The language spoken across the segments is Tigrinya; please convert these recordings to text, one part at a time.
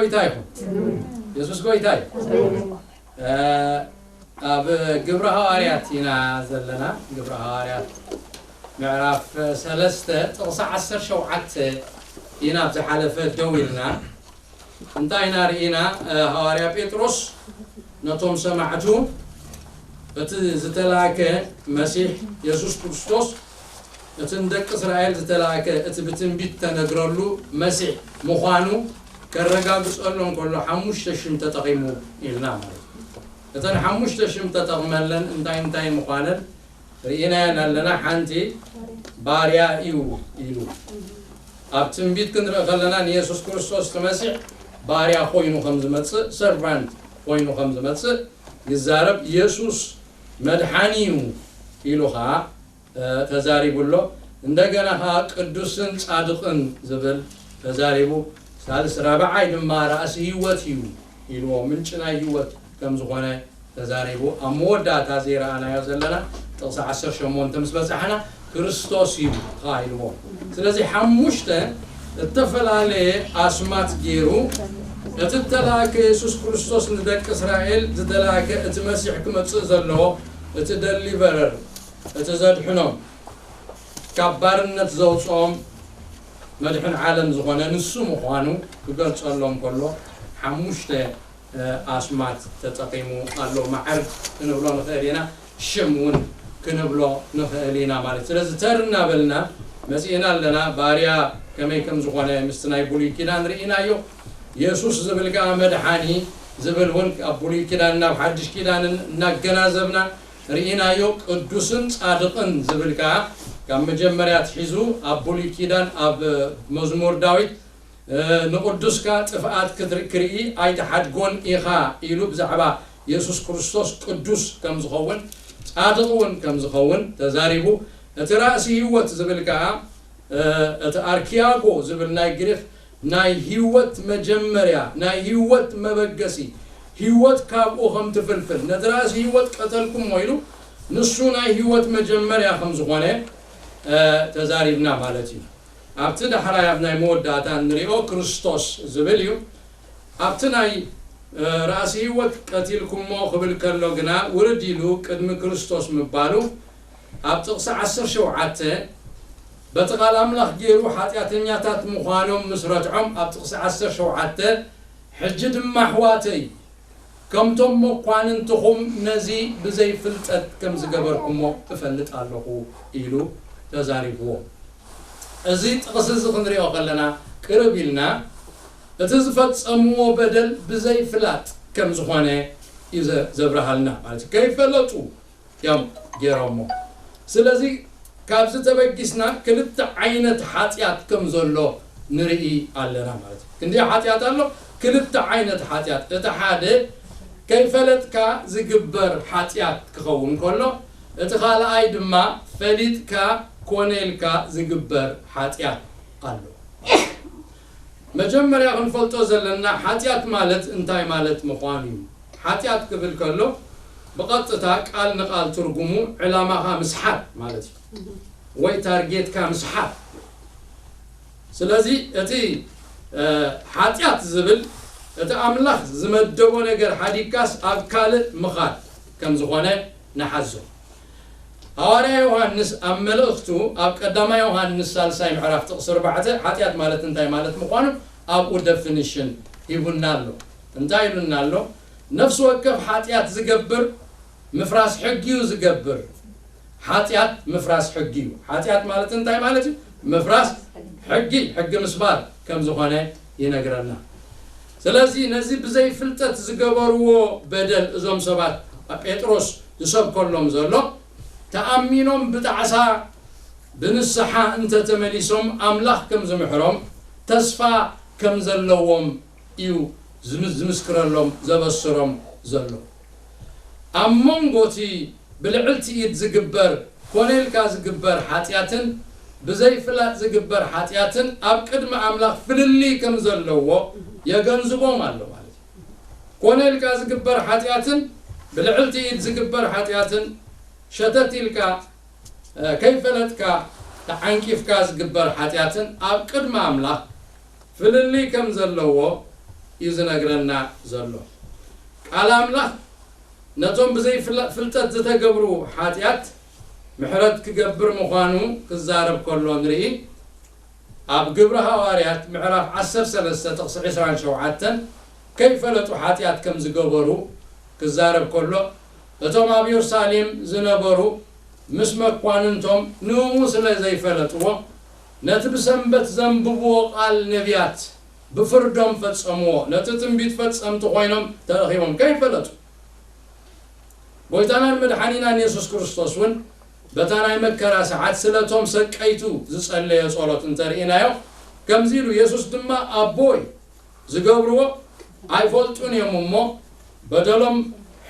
ጎይታ ይኹን። የሱስ ጎይታ እዩ። ኣብ ግብረ ሃዋርያት ኢና ዘለና። ግብረ ሃዋርያት ምዕራፍ ሰለስተ ጥቕሲ ዓሰርተ ሸውዓተ ኢና ኣብ ዝሓለፈ ደው ኢልና። እንታይ ኢና ርኢና? ሃዋርያ ጴጥሮስ ነቶም ሰማዕቱ እቲ ዝተላከ መሲሕ የሱስ ክርስቶስ እቲ ንደቂ እስራኤል ዝተላእከ እቲ ብትንቢት ተነግረሉ መሲሕ ምዃኑ ከረጋግጸሎም ከሎ ሓሙሽተ ሽም ተጠቒሙ ኢልና ማለት እዩ። እተን ሓሙሽተ ሽም ተጠቕመለን እንታይ እንታይ ምዃነን ርኢናየን ኣለና። ሓንቲ ባርያ እዩ ኢሉ ኣብ ትንቢት ክንርኢ ከለና ንየሱስ ክርስቶስ እቲ መሲሕ ባርያ ኮይኑ ከም ዝመጽእ፣ ሰርቫንት ኮይኑ ከም ዝመጽእ ይዛረብ። የሱስ መድሓኒ እዩ ኢሉ ኸዓ ተዛሪቡ ኣሎ። እንደገና ከዓ ቅዱስን ጻድቕን ዝብል ተዛሪቡ፣ ሳልስ ራብዓይ ድማ ራእሲ ህይወት እዩ ኢልዎ፣ ምንጪ ናይ ህይወት ከም ዝኾነ ተዛሪቡ። ኣብ መወዳእታ ዘይረኣናዮ ዘለና ጥቕሲ ዓሰርተ ሸሞንተ ምስ በጻሕና ክርስቶስ እዩ ከዓ ኢልዎ። ስለዚ ሓሙሽተ እተፈላለየ ኣስማት ገይሩ እቲ እተላእከ የሱስ ክርስቶስ ንደቂ እስራኤል ዝተላእከ እቲ መሲሕ ክመጽእ ዘለዎ እቲ ደሊቨረር እቲ ዘድሕኖም ካብ ባርነት ዘውፅኦም መድሕን ዓለም ዝኾነ ንሱ ምዃኑ ክገልጸሎም ከሎ ሓሙሽተ ኣስማት ተጠቒሙ ኣሎ። ማዕርግ ክንብሎ ንኽእል ኢና፣ ሽም እውን ክንብሎ ንኽእል ኢና ማለት። ስለዚ ተር እናበልና መፂእና ኣለና። ባርያ ከመይ ከም ዝኾነ ምስቲ ናይ ብሉይ ኪዳን ርኢናዮ። የሱስ ዝብል ከዓ መድሓኒ ዝብል እውን ኣብ ብሉይ ኪዳን ናብ ሓድሽ ኪዳን እናገናዘብና ርኢናዮ። ቅዱስን ጻድቕን ዝብል ከዓ ካብ መጀመርያ ኣትሒዙ ኣብ ብሉይ ኪዳን ኣብ መዝሙር ዳዊት ንቕዱስካ ጥፍኣት ክትርኢ ኣይትሓድጎን ኢኻ ኢሉ ብዛዕባ የሱስ ክርስቶስ ቅዱስ ከም ዝኸውን ጻድቕ እውን ከም ዝኸውን ተዛሪቡ። እቲ ራእሲ ህይወት ዝብል ከዓ እቲ ኣርኪያጎ ዝብል ናይ ግሪክ ናይ ህይወት መጀመርያ ናይ ህይወት መበገሲ ህይወት ካብኡ ከም ትፍልፍል ነቲ ራእሲ ህይወት ቀተልኩሞ ኢሉ ንሱ ናይ ህይወት መጀመርያ ከም ዝኾነ ተዛሪብና ማለት እዩ። ኣብቲ ዳሕራይ ኣብ ናይ መወዳእታ እንሪኦ ክርስቶስ ዝብል እዩ። ኣብቲ ናይ ራእሲ ህይወት ቀቲልኩሞ ክብል ከሎ ግና ውርድ ኢሉ ቅድሚ ክርስቶስ ምባሉ ኣብ ጥቕሲ ዓሰርተ ሸውዓተ በቲ ቃል ኣምላኽ ገይሩ ሓጢኣተኛታት ምዃኖም ምስ ረትዖም ኣብ ጥቕሲ ዓሰርተ ሸውዓተ ሕጂ ድማ ኣሕዋተይ ከምቶም መኳንንትኹም ነዚ ብዘይ ፍልጠት ከም ዝገበርኩሞ እፈልጥ ኣለኹ ኢሉ ተዛሪብዎም። እዚ ጥቕሲ እዚ ክንሪኦ ከለና ቅርብ ኢልና እቲ ዝፈጸምዎ በደል ብዘይ ፍላጥ ከም ዝኾነ እዩ ዘ- ዘብርሃልና ማለት እዩ። ከይፈለጡ እዮም ገይሮሞ። ስለዚ ካብዚ ተበጊስና ክልተ ዓይነት ሓጢኣት ከም ዘሎ ንርኢ ኣለና ማለት እዩ። ክንደይ ሓጢኣት ኣሎ? ክልተ ዓይነት ሓጢኣት። እቲ ሓደ ከይፈለጥካ ዝግበር ሓጢኣት ክኸውን ከሎ እቲ ካልኣይ ድማ ፈሊጥካ ኮነ ኢልካ ዝግበር ሓጢኣት ኣሎ። መጀመርያ ክንፈልጦ ዘለና ሓጢኣት ማለት እንታይ ማለት ምዃኑ እዩ። ሓጢኣት ክብል ከሎ ብቐጥታ ቃል ንቃል ትርጉሙ ዕላማኻ ምስሓት ማለት እዩ፣ ወይ ታርጌትካ ምስሓት። ስለዚ እቲ ሓጢኣት ዝብል እቲ ኣምላኽ ዝመደቦ ነገር ሓዲግካስ ኣብ ካልእ ምኻድ ከም ዝኾነ ንሓዞ። ሃዋርያ ዮሃንስ ኣብ መልእኽቱ ኣብ ቀዳማይ ዮሃንስ ሳልሳይ ምዕራፍ ጥቕሲ ኣርባዕተ ሓጢኣት ማለት እንታይ ማለት ምዃኑ ኣብኡ ደፊኒሽን ሂቡና ኣሎ። እንታይ ኢሉና ኣሎ? ነፍሲ ወከፍ ሓጢኣት ዝገብር ምፍራስ ሕጊ እዩ ዝገብር። ሓጢኣት ምፍራስ ሕጊ እዩ። ሓጢኣት ማለት እንታይ ማለት እዩ? ምፍራስ ሕጊ፣ ሕጊ ምስባር ከም ዝኾነ ይነግረና። ስለዚ ነዚ ብዘይ ፍልጠት ዝገበርዎ በደል እዞም ሰባት ኣብ ጴጥሮስ ዝሰብከሎም ዘሎ ተኣሚኖም ብጣዕሳ ብንስሓ እንተተመሊሶም ኣምላኽ ከም ዝምሕሮም ተስፋ ከም ዘለዎም እዩ ዝምስክረሎም ዘበስሮም ዘሎ። ኣብ መንጎ እቲ ብልዕልቲ ኢድ ዝግበር ኮነ ኢልካ ዝግበር ሓጢኣትን ብዘይፍላጥ ዝግበር ሓጢኣትን ኣብ ቅድሚ ኣምላኽ ፍልልይ ከም ዘለዎ የገንዝቦም ኣሎ ማለት እዩ። ኮነ ኢልካ ዝግበር ሓጢኣትን ብልዕልቲ ኢድ ዝግበር ሓጢኣትን ሸተት ኢልካ ከይፈለጥካ ተዓንቂፍካ ዝግበር ሓጢኣትን ኣብ ቅድሚ ኣምላኽ ፍልልይ ከም ዘለዎ እዩ ዝነግረና ዘሎ። ቃል ኣምላኽ ነቶም ብዘይ ፍለ-፣ ፍልጠት ዝተገብሩ ሓጢኣት ምሕረት ክገብር ምዃኑ ክዛረብ ከሎ ንርኢ። ኣብ ግብሪ ሃዋርያት ምዕራፍ ዓሰርተ ሰለስተ ጥቕሲ ዕስራን ሸውዓተን ከይፈለጡ ሓጢኣት ከም ዝገበሩ ክዛረብ ከሎ፣ እቶም ኣብ የሩሳሌም ዝነበሩ ምስ መኳንንቶም ንእኡ ስለ ዘይፈለጥዎ፣ ነቲ ብሰንበት ዘንብብዎ ቃል ነቢያት ብፍርዶም ፈጸምዎ። ነቲ ትንቢት ፈጸምቲ ኮይኖም ተረኺቦም ከይፈለጡ። ጎይታናን መድሓኒናን የሱስ ክርስቶስ እውን በታ ናይ መከራ ሰዓት ስለቶም ሰቀይቱ ዝጸለዮ ጸሎት እንተርኢናዮ፣ ከምዚ ኢሉ፣ የሱስ ድማ፣ ኣቦይ፣ ዝገብርዎ ኣይፈልጡን እዮም እሞ በደሎም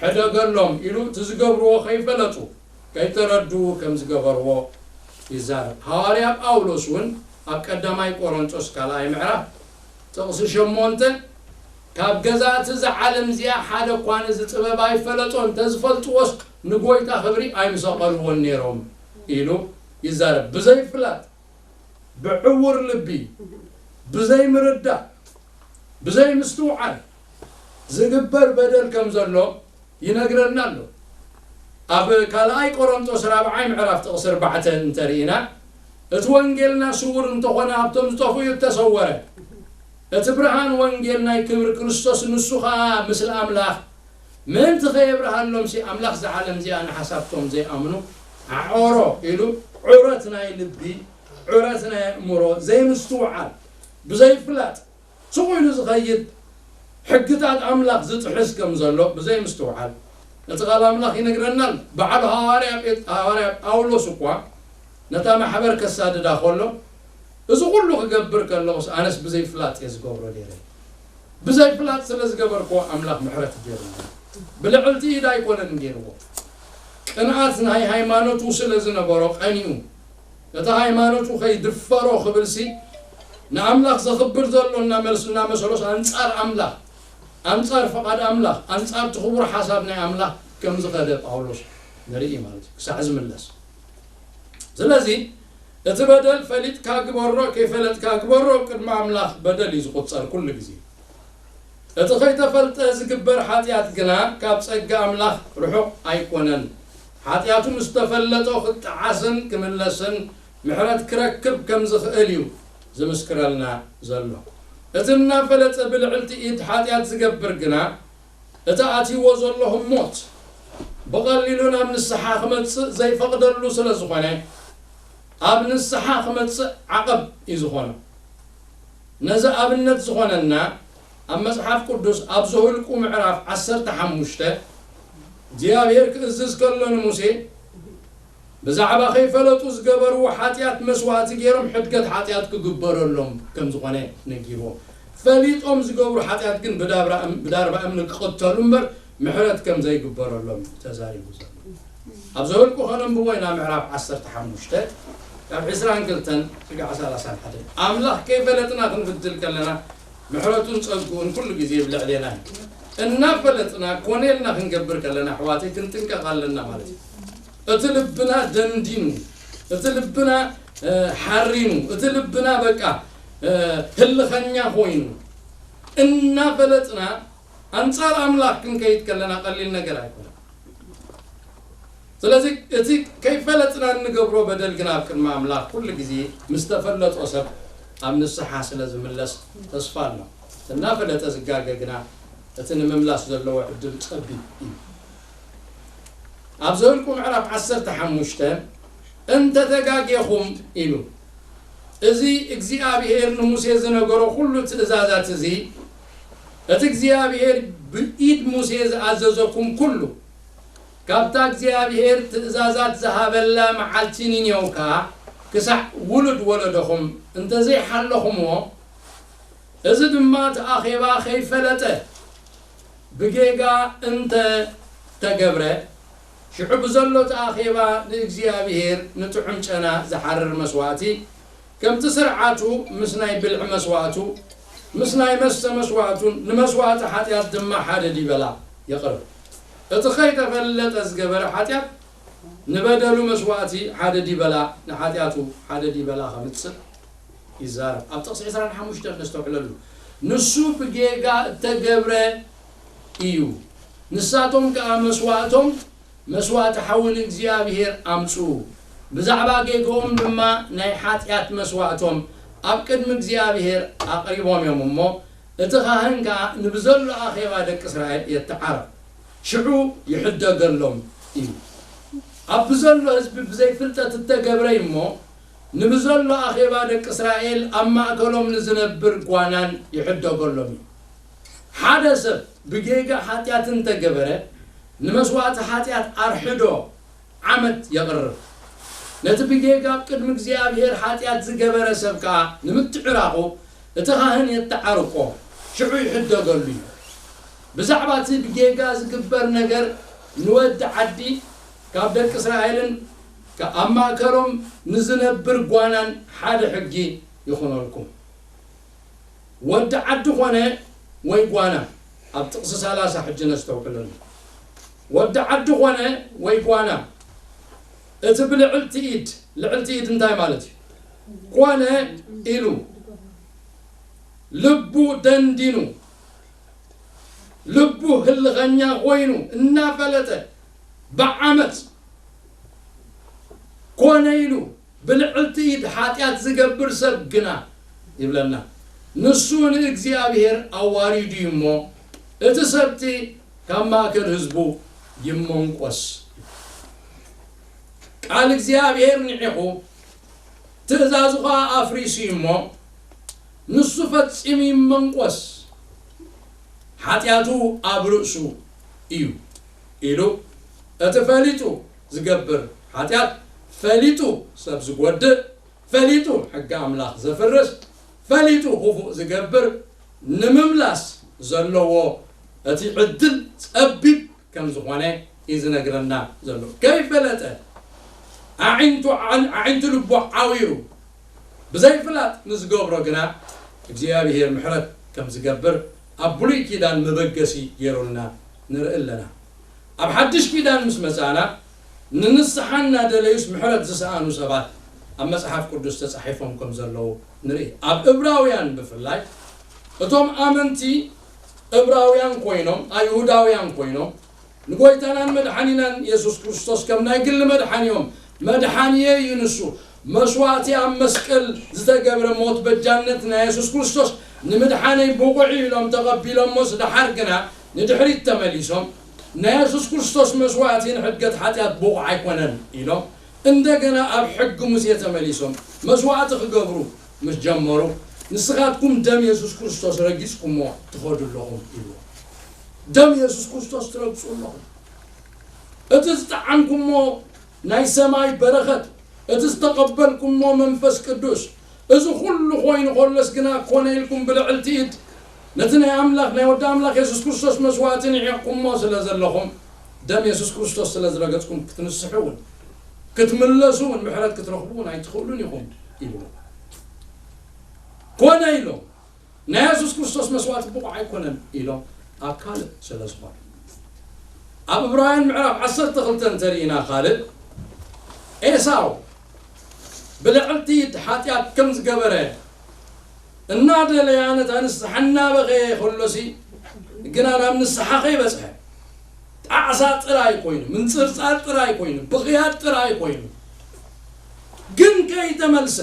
ሕደገሎም ኢሉ፣ እቲ ዝገብርዎ ከይፈለጡ፣ ከይተረድኡ ከም ዝገበርዎ ይዛረብ። ሃዋርያ ጳውሎስ እውን ኣብ ቀዳማይ ቆሮንቶስ ካልኣይ ምዕራፍ ጥቕሲ ሸሞንተ፣ ካብ ገዛእቲ እዛ ዓለም እዚኣ ሓደ እኳ ነዚ ጥበብ ኣይፈለጦ፣ እንተዝፈልጥዎስ ንጎይታ ክብሪ ኣይምሰቐልዎን ነይሮም ኢሉ ይዛረብ። ብዘይፍላጥ፣ ብዕውር ልቢ፣ ብዘይምርዳእ፣ ብዘይምስትውዓል ዝግበር በደል ከም ዘሎ ይነግረና ኣሎ። ኣብ ካልኣይ ቆሮንቶስ ራብዓይ ምዕራፍ ጥቕሲ ኣርባዕተ እንተርኢና፣ እቲ ወንጌልና ስውር እንተኾነ፣ ኣብቶም ዝጠፍኡ እዩ እተሰወረ። እቲ ብርሃን ወንጌል ናይ ክብሪ ክርስቶስ፣ ንሱ ኸኣ ምስሊ ኣምላኽ ምእንቲ ኸየብርሃሎምሲ፣ ኣምላኽ እዛ ዓለም እዚኣ ንሓሳብቶም ዘይኣምኑ ኣዕቆሮ ኢሉ፣ ዑረት ናይ ልቢ፣ ዑረት ናይ ኣእምሮ፣ ዘይምስትውዓል፣ ብዘይፍላጥ፣ ስቕ ኢሉ ዝኸይድ፣ ሕግታት ኣምላኽ ዝጥሕስ ከም ዘሎ ብዘይምስትውዓል እቲ ቃል ኣምላኽ ይነግረና ኣሎ። በዓሉ ሃዋርያ ጴጥ-፣ ሃዋርያ ጳውሎስ እኳ ነታ ማሕበር ከሳድዳ ከሎ፣ እዚ ኩሉ ክገብር ከለኹስ ኣነስ ብዘይፍላጥ እየ ዝገብሮ ነይረ። ብዘይፍላጥ ስለ ዝገበርክዎ ኣምላኽ ምሕረት ገይሩልና። ብልዕልቲ ኢድ ኣይኮነን ገይርዎ። ቅንኣት ናይ ሃይማኖቱ ስለ ዝነበሮ ቀኒኡ። እቲ ሃይማኖቱ ከይድፈሮ ክብልሲ፣ ንኣምላኽ ዘኽብር ዘሎ እናመልስ-፣ እናመሰሎስ ኣንጻር ኣምላኽ፣ ኣንጻር ፍቓድ ኣምላኽ፣ ኣንጻር እቲ ክቡር ሓሳብ ናይ ኣምላኽ ከም ዝኸደ ጳውሎስ ንርኢ ማለት እዩ፣ ክሳዕ ዝምለስ። ስለዚ እቲ በደል ፈሊጥካ ግበሮ፣ ከይፈለጥካ ግበሮ፣ ቅድሚ ኣምላኽ በደል እዩ ዝቑጸር ኩሉ ግዜ። እቲ ከይተፈልጠ ዝግበር ሓጢኣት ግና ካብ ጸጋ ኣምላኽ ርሑቕ ኣይኮነን። ሓጢኣቱ ምስ ተፈለጦ ክጠዓስን ክምለስን ምሕረት ክረክብ ከም ዝኽእል እዩ ዝምስክረልና ዘሎ። እቲ እናፈለጠ ብልዕልቲ ኢድ ሓጢኣት ዝገብር ግና፣ እቲ ኣትይዎ ዘሎ ህሞት ብቐሊሉ ናብ ንስሓ ክመጽእ ዘይፈቕደሉ ስለ ዝኾነ፣ ኣብ ንስሓ ክመጽእ ዓቐብ እዩ ዝኾኖ። ነዚ ኣብነት ዝኾነና፣ ኣብ መጽሓፍ ቅዱስ ኣብ ዘኍልቁ ምዕራፍ ዓሰርተ ሓሙሽተ እግዚኣብሔር ክእዝዝ ከሎ ንሙሴ፣ ብዛዕባ ከይፈለጡ ዝገበርዎ ሓጢኣት መስዋእቲ ገይሮም ሕድገት ሓጢኣት ክግበረሎም ከም ዝኾነ ነጊርዎም። ፈሊጦም ዝገብሩ ሓጢኣት ግን ብዳብራ እም-፣ ብዳርባ እምኒ ክቕተሉ እምበር ምሕረት ከም ዘይግበረሎም ተዛሪቡ ዘሎ። ኣብ ዘኍልቁ ከነንብቦ ኢና፣ ምዕራፍ ዓሰርተ ሓሙሽተ ካብ ዕስራን ክልተን ስጋዕ ሰላሳን ሓደን። ኣምላኽ ከይፈለጥና ክንብድል ከለና ምሕረቱን ጸግኡን ኩሉ ግዜ ብልዕሌና እዩ። እናፈለጥና ኮነ ኢልና ክንገብር ከለና፣ ኣሕዋተይ፣ ክንጥንቀቕ ኣለና ማለት እዩ። እቲ ልብና ደንዲኑ፣ እቲ ልብና፣ እ፣ ሓሪኑ፣ እቲ ልብና በቃ፣ እ፣ ህልኸኛ ኮይኑ፣ እናፈለጥና ኣንጻር ኣምላኽ ክንከይድ ከለና ቀሊል ነገር ኣይኮነን። ስለዚ እቲ ከይፈለጥና እንገብሮ በደል ግን ኣብ ቅድሚ ኣምላኽ ኩሉ ግዜ ምስ ተፈለጦ ሰብ ኣብ ንስሓ ስለ ዝምለስ ተስፋ ኣሎ። እናፈለጠ ዝጋገ ግና እቲ ንምምላስ ዘለዎ ዕድል ጸቢብ እዩ። ኣብ ዘኍልቁ ምዕራፍ ዓሰርተ ሓሙሽተ፣ "እንተ ተጋጌኹም" ኢሉ፣ እዚ እግዚኣብሔር ንሙሴ ዝነገሮ ኩሉ ትእዛዛት እዚ፣ እቲ እግዚኣብሔር ብኢድ ሙሴ ዝኣዘዘኩም ኩሉ፣ ካብታ እግዚኣብሔር ትእዛዛት ዝሃበላ መዓልቲ ንኔው ከኣ ክሳዕ ውሉድ ወለዶኹም እንተ ዘይሓለኹምዎ፣ እዚ ድማ እቲ ኣኼባ ከይፈለጠ ብጌጋ እንተ ተገብረ፣ ሽዑ ብዘሎ እቲ ኣኼባ ንእግዚኣብሔር ንጥዑም ጨና ዝሓርር መስዋእቲ፣ ከምቲ ስርዓቱ ምስ ናይ ብልዒ መስዋእቱ፣ ምስ ናይ መስተ መስዋእቱን ንመስዋእቲ ሓጢኣት ድማ ሓደ ዲበላ የቕርብ። እቲ ከይተፈለጠ ዝገበረ ሓጢኣት ንበደሉ መስዋእቲ ሓደ ዲበላ፣ ንሓጢኣቱ ሓደ ዲበላ ከምጽእ ይዛረብ። ኣብ ጥቕሲ ዕስራን ሓሙሽተን ነስተውዕለሉ። ንሱ ብጌጋ እተገብረ እዩ። ንሳቶም ከኣ መስዋእቶም፣ መስዋእቲ ሓዊ ንእግዚኣብሔር ኣምጽኡ። ብዛዕባ ጌግኦም ድማ ናይ ሓጢኣት መስዋእቶም ኣብ ቅድሚ እግዚኣብሔር ኣቕሪቦም እዮም እሞ፣ እቲ ኻህን ከኣ ንብዘሎ ኣኼባ ደቂ እስራኤል የተዓርቕ፣ ሽዑ ይሕደገሎም እዩ። ኣብ ብዘሎ ህዝቢ ብዘይፍልጠት እተገብረ እዩ እሞ፣ ንብዘሎ ኣኼባ ደቂ እስራኤል ኣብ ማእከሎም ንዝነብር ጓናን ይሕደገሎም እዩ። ሓደ ሰብ ብጌጋ ሓጢኣት እንተገበረ፣ ንመስዋእቲ ሓጢኣት ኣርሕዶ ዓመት የቕርብ። ነቲ ብጌጋ ኣብ ቅድሚ እግዚኣብሔር ሓጢኣት ዝገበረ ሰብ ከኣ ንምትዕራቑ እቲ ኻህን የተዓርቆ፣ ሽዑ ይሕደገሉ እዩ። ብዛዕባ እቲ ብጌጋ ዝግበር ነገር ንወዲ ዓዲ ካብ ደቂ እስራኤልን ከ-፣ ኣብ ማእከሎም ንዝነብር ጓናን ሓደ ሕጊ ይኹነልኩም። ወዲ ዓዲ ኾነ ወይ ጓና፣ ኣብ ጥቕሲ ሰላሳ ሕጂ ነስተውዕለሉ። ወዲ ዓዲ ኾነ ወይ ጓና፣ እቲ ብልዕልቲ ኢድ፣ ልዕልቲ ኢድ እንታይ ማለት እዩ? ኮነ ኢሉ፣ ልቡ ደንዲኑ፣ ልቡ ህልኸኛ ኮይኑ እናፈለጠ፣ ብዓመፅ ኮነ ኢሉ ብልዕልቲ ኢድ ሓጢኣት ዝገብር ሰብ ግና ይብለና፣ ንሱ ንእግዚኣብሔር ኣዋሪዱ እዩ እሞ፣ እቲ ሰብቲ ካብ ማእከል ህዝቡ ይመንቆስ። ቃል እግዚኣብሔር ንዒቑ፣ ትእዛዙ ኸኣ ኣፍሪሱ እዩ እሞ፣ ንሱ ፈጺሙ ይመንቆስ፣ ሓጢኣቱ ኣብ ርእሱ እዩ ኢሉ፣ እቲ ፈሊጡ ዝገብር ሓጢኣት፣ ፈሊጡ ሰብ ዝጎድእ፣ ፈሊጡ ሕጊ ኣምላኽ ዘፍርስ፣ ፈሊጡ ክፉእ ዝገብር፣ ንምምላስ ዘለዎ እቲ ዕድል ጸቢብ ከም ዝኾነ እዩ ዝነግረና ዘሎ። ከይፈለጠ ኣዒንቱ፣ ኣዒንቱ ልቡ ዓዊሩ ብዘይፍላጥ ንዝገብሮ ግና እግዚኣብሔር ምሕረት ከም ዝገብር ኣብ ብሉይ ኪዳን መበገሲ ገይሩልና ንርኢ ኣለና። ኣብ ሓድሽ ኪዳን ምስ መጻእና፣ ንንስሓ እናደለዩስ ምሕረት ዝሰኣኑ ሰባት ኣብ መጽሓፍ ቅዱስ ተጻሒፎም ከም ዘለዉ ንርኢ። ኣብ እብራውያን ብፍላይ፣ እቶም ኣመንቲ እብራውያን ኮይኖም፣ ኣይሁዳውያን ኮይኖም፣ ንጎይታናን መድሓኒናን የሱስ ክርስቶስ ከም ናይ ግሊ መድሓኒኦም፣ መድሓኒየ እዩ ንሱ፣ መስዋእቲ ኣብ መስቀል ዝተገብረ ሞት በጃነት ናይ የሱስ ክርስቶስ ንምድሓነይ ብቑዕ እዩ ኢሎም ተቐቢሎሞስ፣ ደሓር ግና ንድሕሪት ተመሊሶም፣ ናይ የሱስ ክርስቶስ መስዋእቲ ንሕድገት ሓጢኣት ብቑዕ ኣይኮነን ኢሎም፣ እንደገና ኣብ ሕጊ ሙሴ ተመሊሶም መስዋእቲ ክገብሩ ምስ ጀመሩ፣ ንስኻትኩም ደም የሱስ ክርስቶስ ረጊጽኩሞ ትኸዱ ኣለኹም ኢሉ። ደም የሱስ ክርስቶስ ትረግጹ ኣለኹም። እቲ ዝጠዓምኩሞ ናይ ሰማይ በረኸት፣ እቲ ዝተቐበልኩሞ መንፈስ ቅዱስ፣ እዚ ኩሉ ኮይኑ ከሎስ ግና ኮነ ኢልኩም ብልዕልቲ ኢድ ነቲ ናይ ኣምላኽ፣ ናይ ወዲ ኣምላኽ የሱስ ክርስቶስ መስዋእቲ ንዒቕኩሞ ስለ ዘለኹም፣ ደም የሱስ ክርስቶስ ስለ ዝረገጽኩም ክትንስሑ እውን፣ ክትምለሱ እውን፣ ምሕረት ክትረኽቡ እውን ኣይትኽእሉን ኢኹም ኢሉ። ኮነ ኢሎም፣ ናይ የሱስ ክርስቶስ መስዋእቲ ብቑዕ ኣይኮነን ኢሎም ኣብ ካልእ ስለ ዝኾነ። ኣብ ዕብራውያን ምዕራፍ ዓሰርተ ክልተ እንተርኢና ካልእ፣ ኤሳው ብልዕልቲ ኢድ ሓጢኣት ከም ዝገበረ እናደለያ ነታ ንስሓ እናበኸየ ከሎሲ፣ ግና ናብ ንስሓ ከይበጽሐ፣ ጣዕሳ ጥራይ ኮይኑ፣ ምንጽርጻር ጥራይ ኮይኑ፣ ብኽያት ጥራይ ኮይኑ፣ ግን ከይተመልሰ፣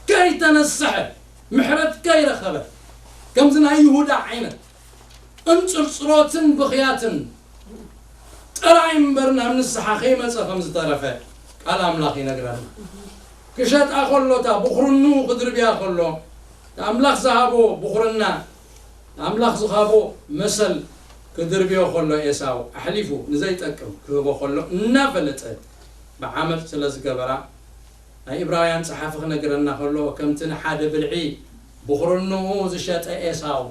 ከይተነስሐ፣ ምሕረት ከይረኸበ፣ ከምዚ ናይ ይሁዳ ዓይነት እንጽርጽሮትን ብኽያትን ጥራይ እምበር ናብ ንስሓ ከይመጸ ከም ዝተረፈ ቃል ኣምላኽ ይነግረና። ክሸጣ ከሎ፣ እታ ብኹርኑ ክድርብያ ከሎ፣ ኣምላኽ ዝሃቦ ብኹርና፣ ኣምላኽ ዝሃቦ መሰል ክድርብዮ ከሎ፣ ኤሳው ኣሕሊፉ ንዘይጠቅም ክህቦ ከሎ እናፈለጠ ብዓመጽ ስለ ዝገበራ፣ ናይ ዕብራውያን ጸሓፊ ክነግረና ከሎ፣ ከምቲ ንሓደ ብልዒ ብኹርንኡ ዝሸጠ ኤሳው፣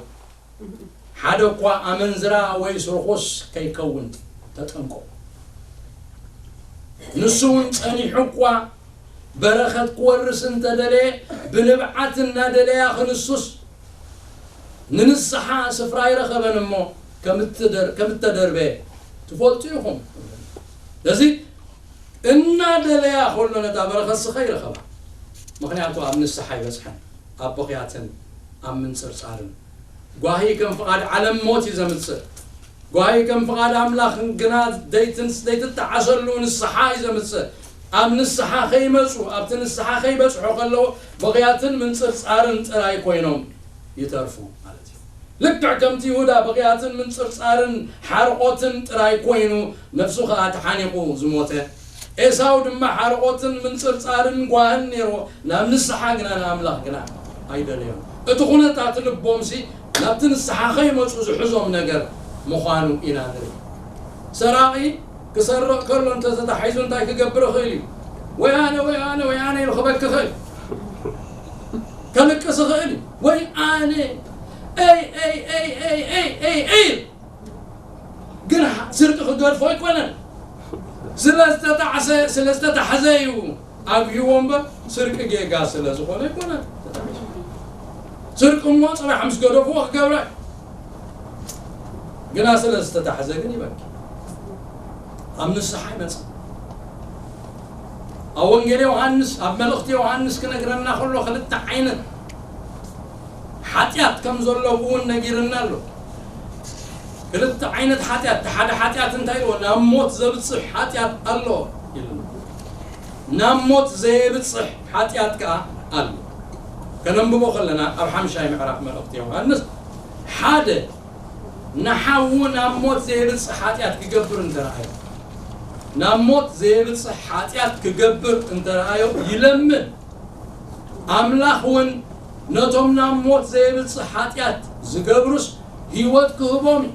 ሓደ እኳ ኣመንዝራ ወይስ ርኹስ ከይከውን ተጠንቀቑ። ንሱ እውን ጸኒሑ እኳ በረኸት ክወርስ እንተደለየ፣ ብንብዓት እናደለያ ክንሱስ፣ ንንስሓ ስፍራ ኣይረኸበን እሞ፣ ከም እትደር-፣ ከም እተደርበ ትፈልጡ ኢኹም። ስለዚ እናደለያ ከሎ ነታ በረኸት ስኸ ይረኸባ። ምኽንያቱ ኣብ ንስሓ ይበጽሐን፣ ኣብ ብኽያትን ኣብ ምንጽርጻርን። ጓሂ ከም ፍቓድ ዓለም ሞት እዩ ዘምጽእ። ጓሂ ከም ፍቓድ ኣምላኽ ግና ዘይትን-፣ ዘይትጠዓሰሉ ንስሓ እዩ ዘምጽእ። ኣብ ንስሓ ከይመጹ፣ ኣብቲ ንስሓ ከይበጽሑ ከለዉ፣ ብቕያትን ምንጽርጻርን ጥራይ ኮይኖም ይተርፉ ማለት እዩ። ልክዕ ከምቲ ይሁዳ ብቕያትን ምንጽርጻርን ሓርቖትን ጥራይ ኮይኑ፣ ነፍሱ ኸኣ ተሓኒቑ ዝሞተ፣ ኤሳው ድማ ሓርቖትን ምንጽርጻርን ጓህን ነይርዎ፣ ናብ ንስሓ ግና ንኣምላኽ ግና ኣይደለዮን። እቲ ኩነታት ልቦምሲ ናብቲ ንስሓ ከይመጹ ዝሕዞም ነገር ምዃኑ ኢና ንርኢ። ሰራቒ ክሰርቕ ከሎ እንተተታሒዙ እንታይ ክገብር ይኽእል እዩ? "ወይ ኣነ፣ ወይ ኣነ፣ ወይ ኣነ" ኢሉ ክበኪ ይኽእል። ከልቅስ ይኽእል እዩ። "ወይ ኣነ፣ ኤይ፣ ኤይ፣ ኤይ" ግን ስርቂ ክገድፎ ኣይኮነን። ስለ ዝተጣዕሰ፣ ስለ ዝተታሕዘ እዩ ኣግሂዎ እምበር፣ ስርቂ ጌጋ ስለ ዝኾነ ኣይኮነን። ስርቂ እሞ ጽባሕ ምስ ገደፍዎ ክገብራ እዩ። ግና ስለ ዝተታሕዘ ግን ይበኪ። ኣብ ንስሓ ይመጽእ። ኣብ ወንጌል ዮሃንስ፣ ኣብ መልእኽቲ ዮሃንስ ክነግረና ከሎ ክልተ ዓይነት ሓጢኣት ከም ዘሎ እውን ነጊርና ኣሎ። ክልተ ዓይነት ሓጢኣት፣ እቲ ሓደ ሓጢኣት እንታይ ኢልዎ? ናብ ሞት ዘብጽሕ ሓጢኣት ኣሎ ኢሉ። ናብ ሞት ዘየብጽሕ ሓጢኣት ከኣ ኣሎ። ከነንብቦ ከለና ኣብ ሓምሻይ ምዕራፍ መልእኽቲ ዮሃንስ ሓደ ንሓዉ ናብ ሞት ዘየብጽሕ ሓጢኣት ክገብር እንተረኣዮ፣ ናብ ሞት ዘየብጽሕ ሓጢኣት ክገብር እንተረኣዮ ይለምን። ኣምላኽ እውን ነቶም ናብ ሞት ዘየብጽሕ ሓጢኣት ዝገብሩስ ህይወት ክህቦም እዩ።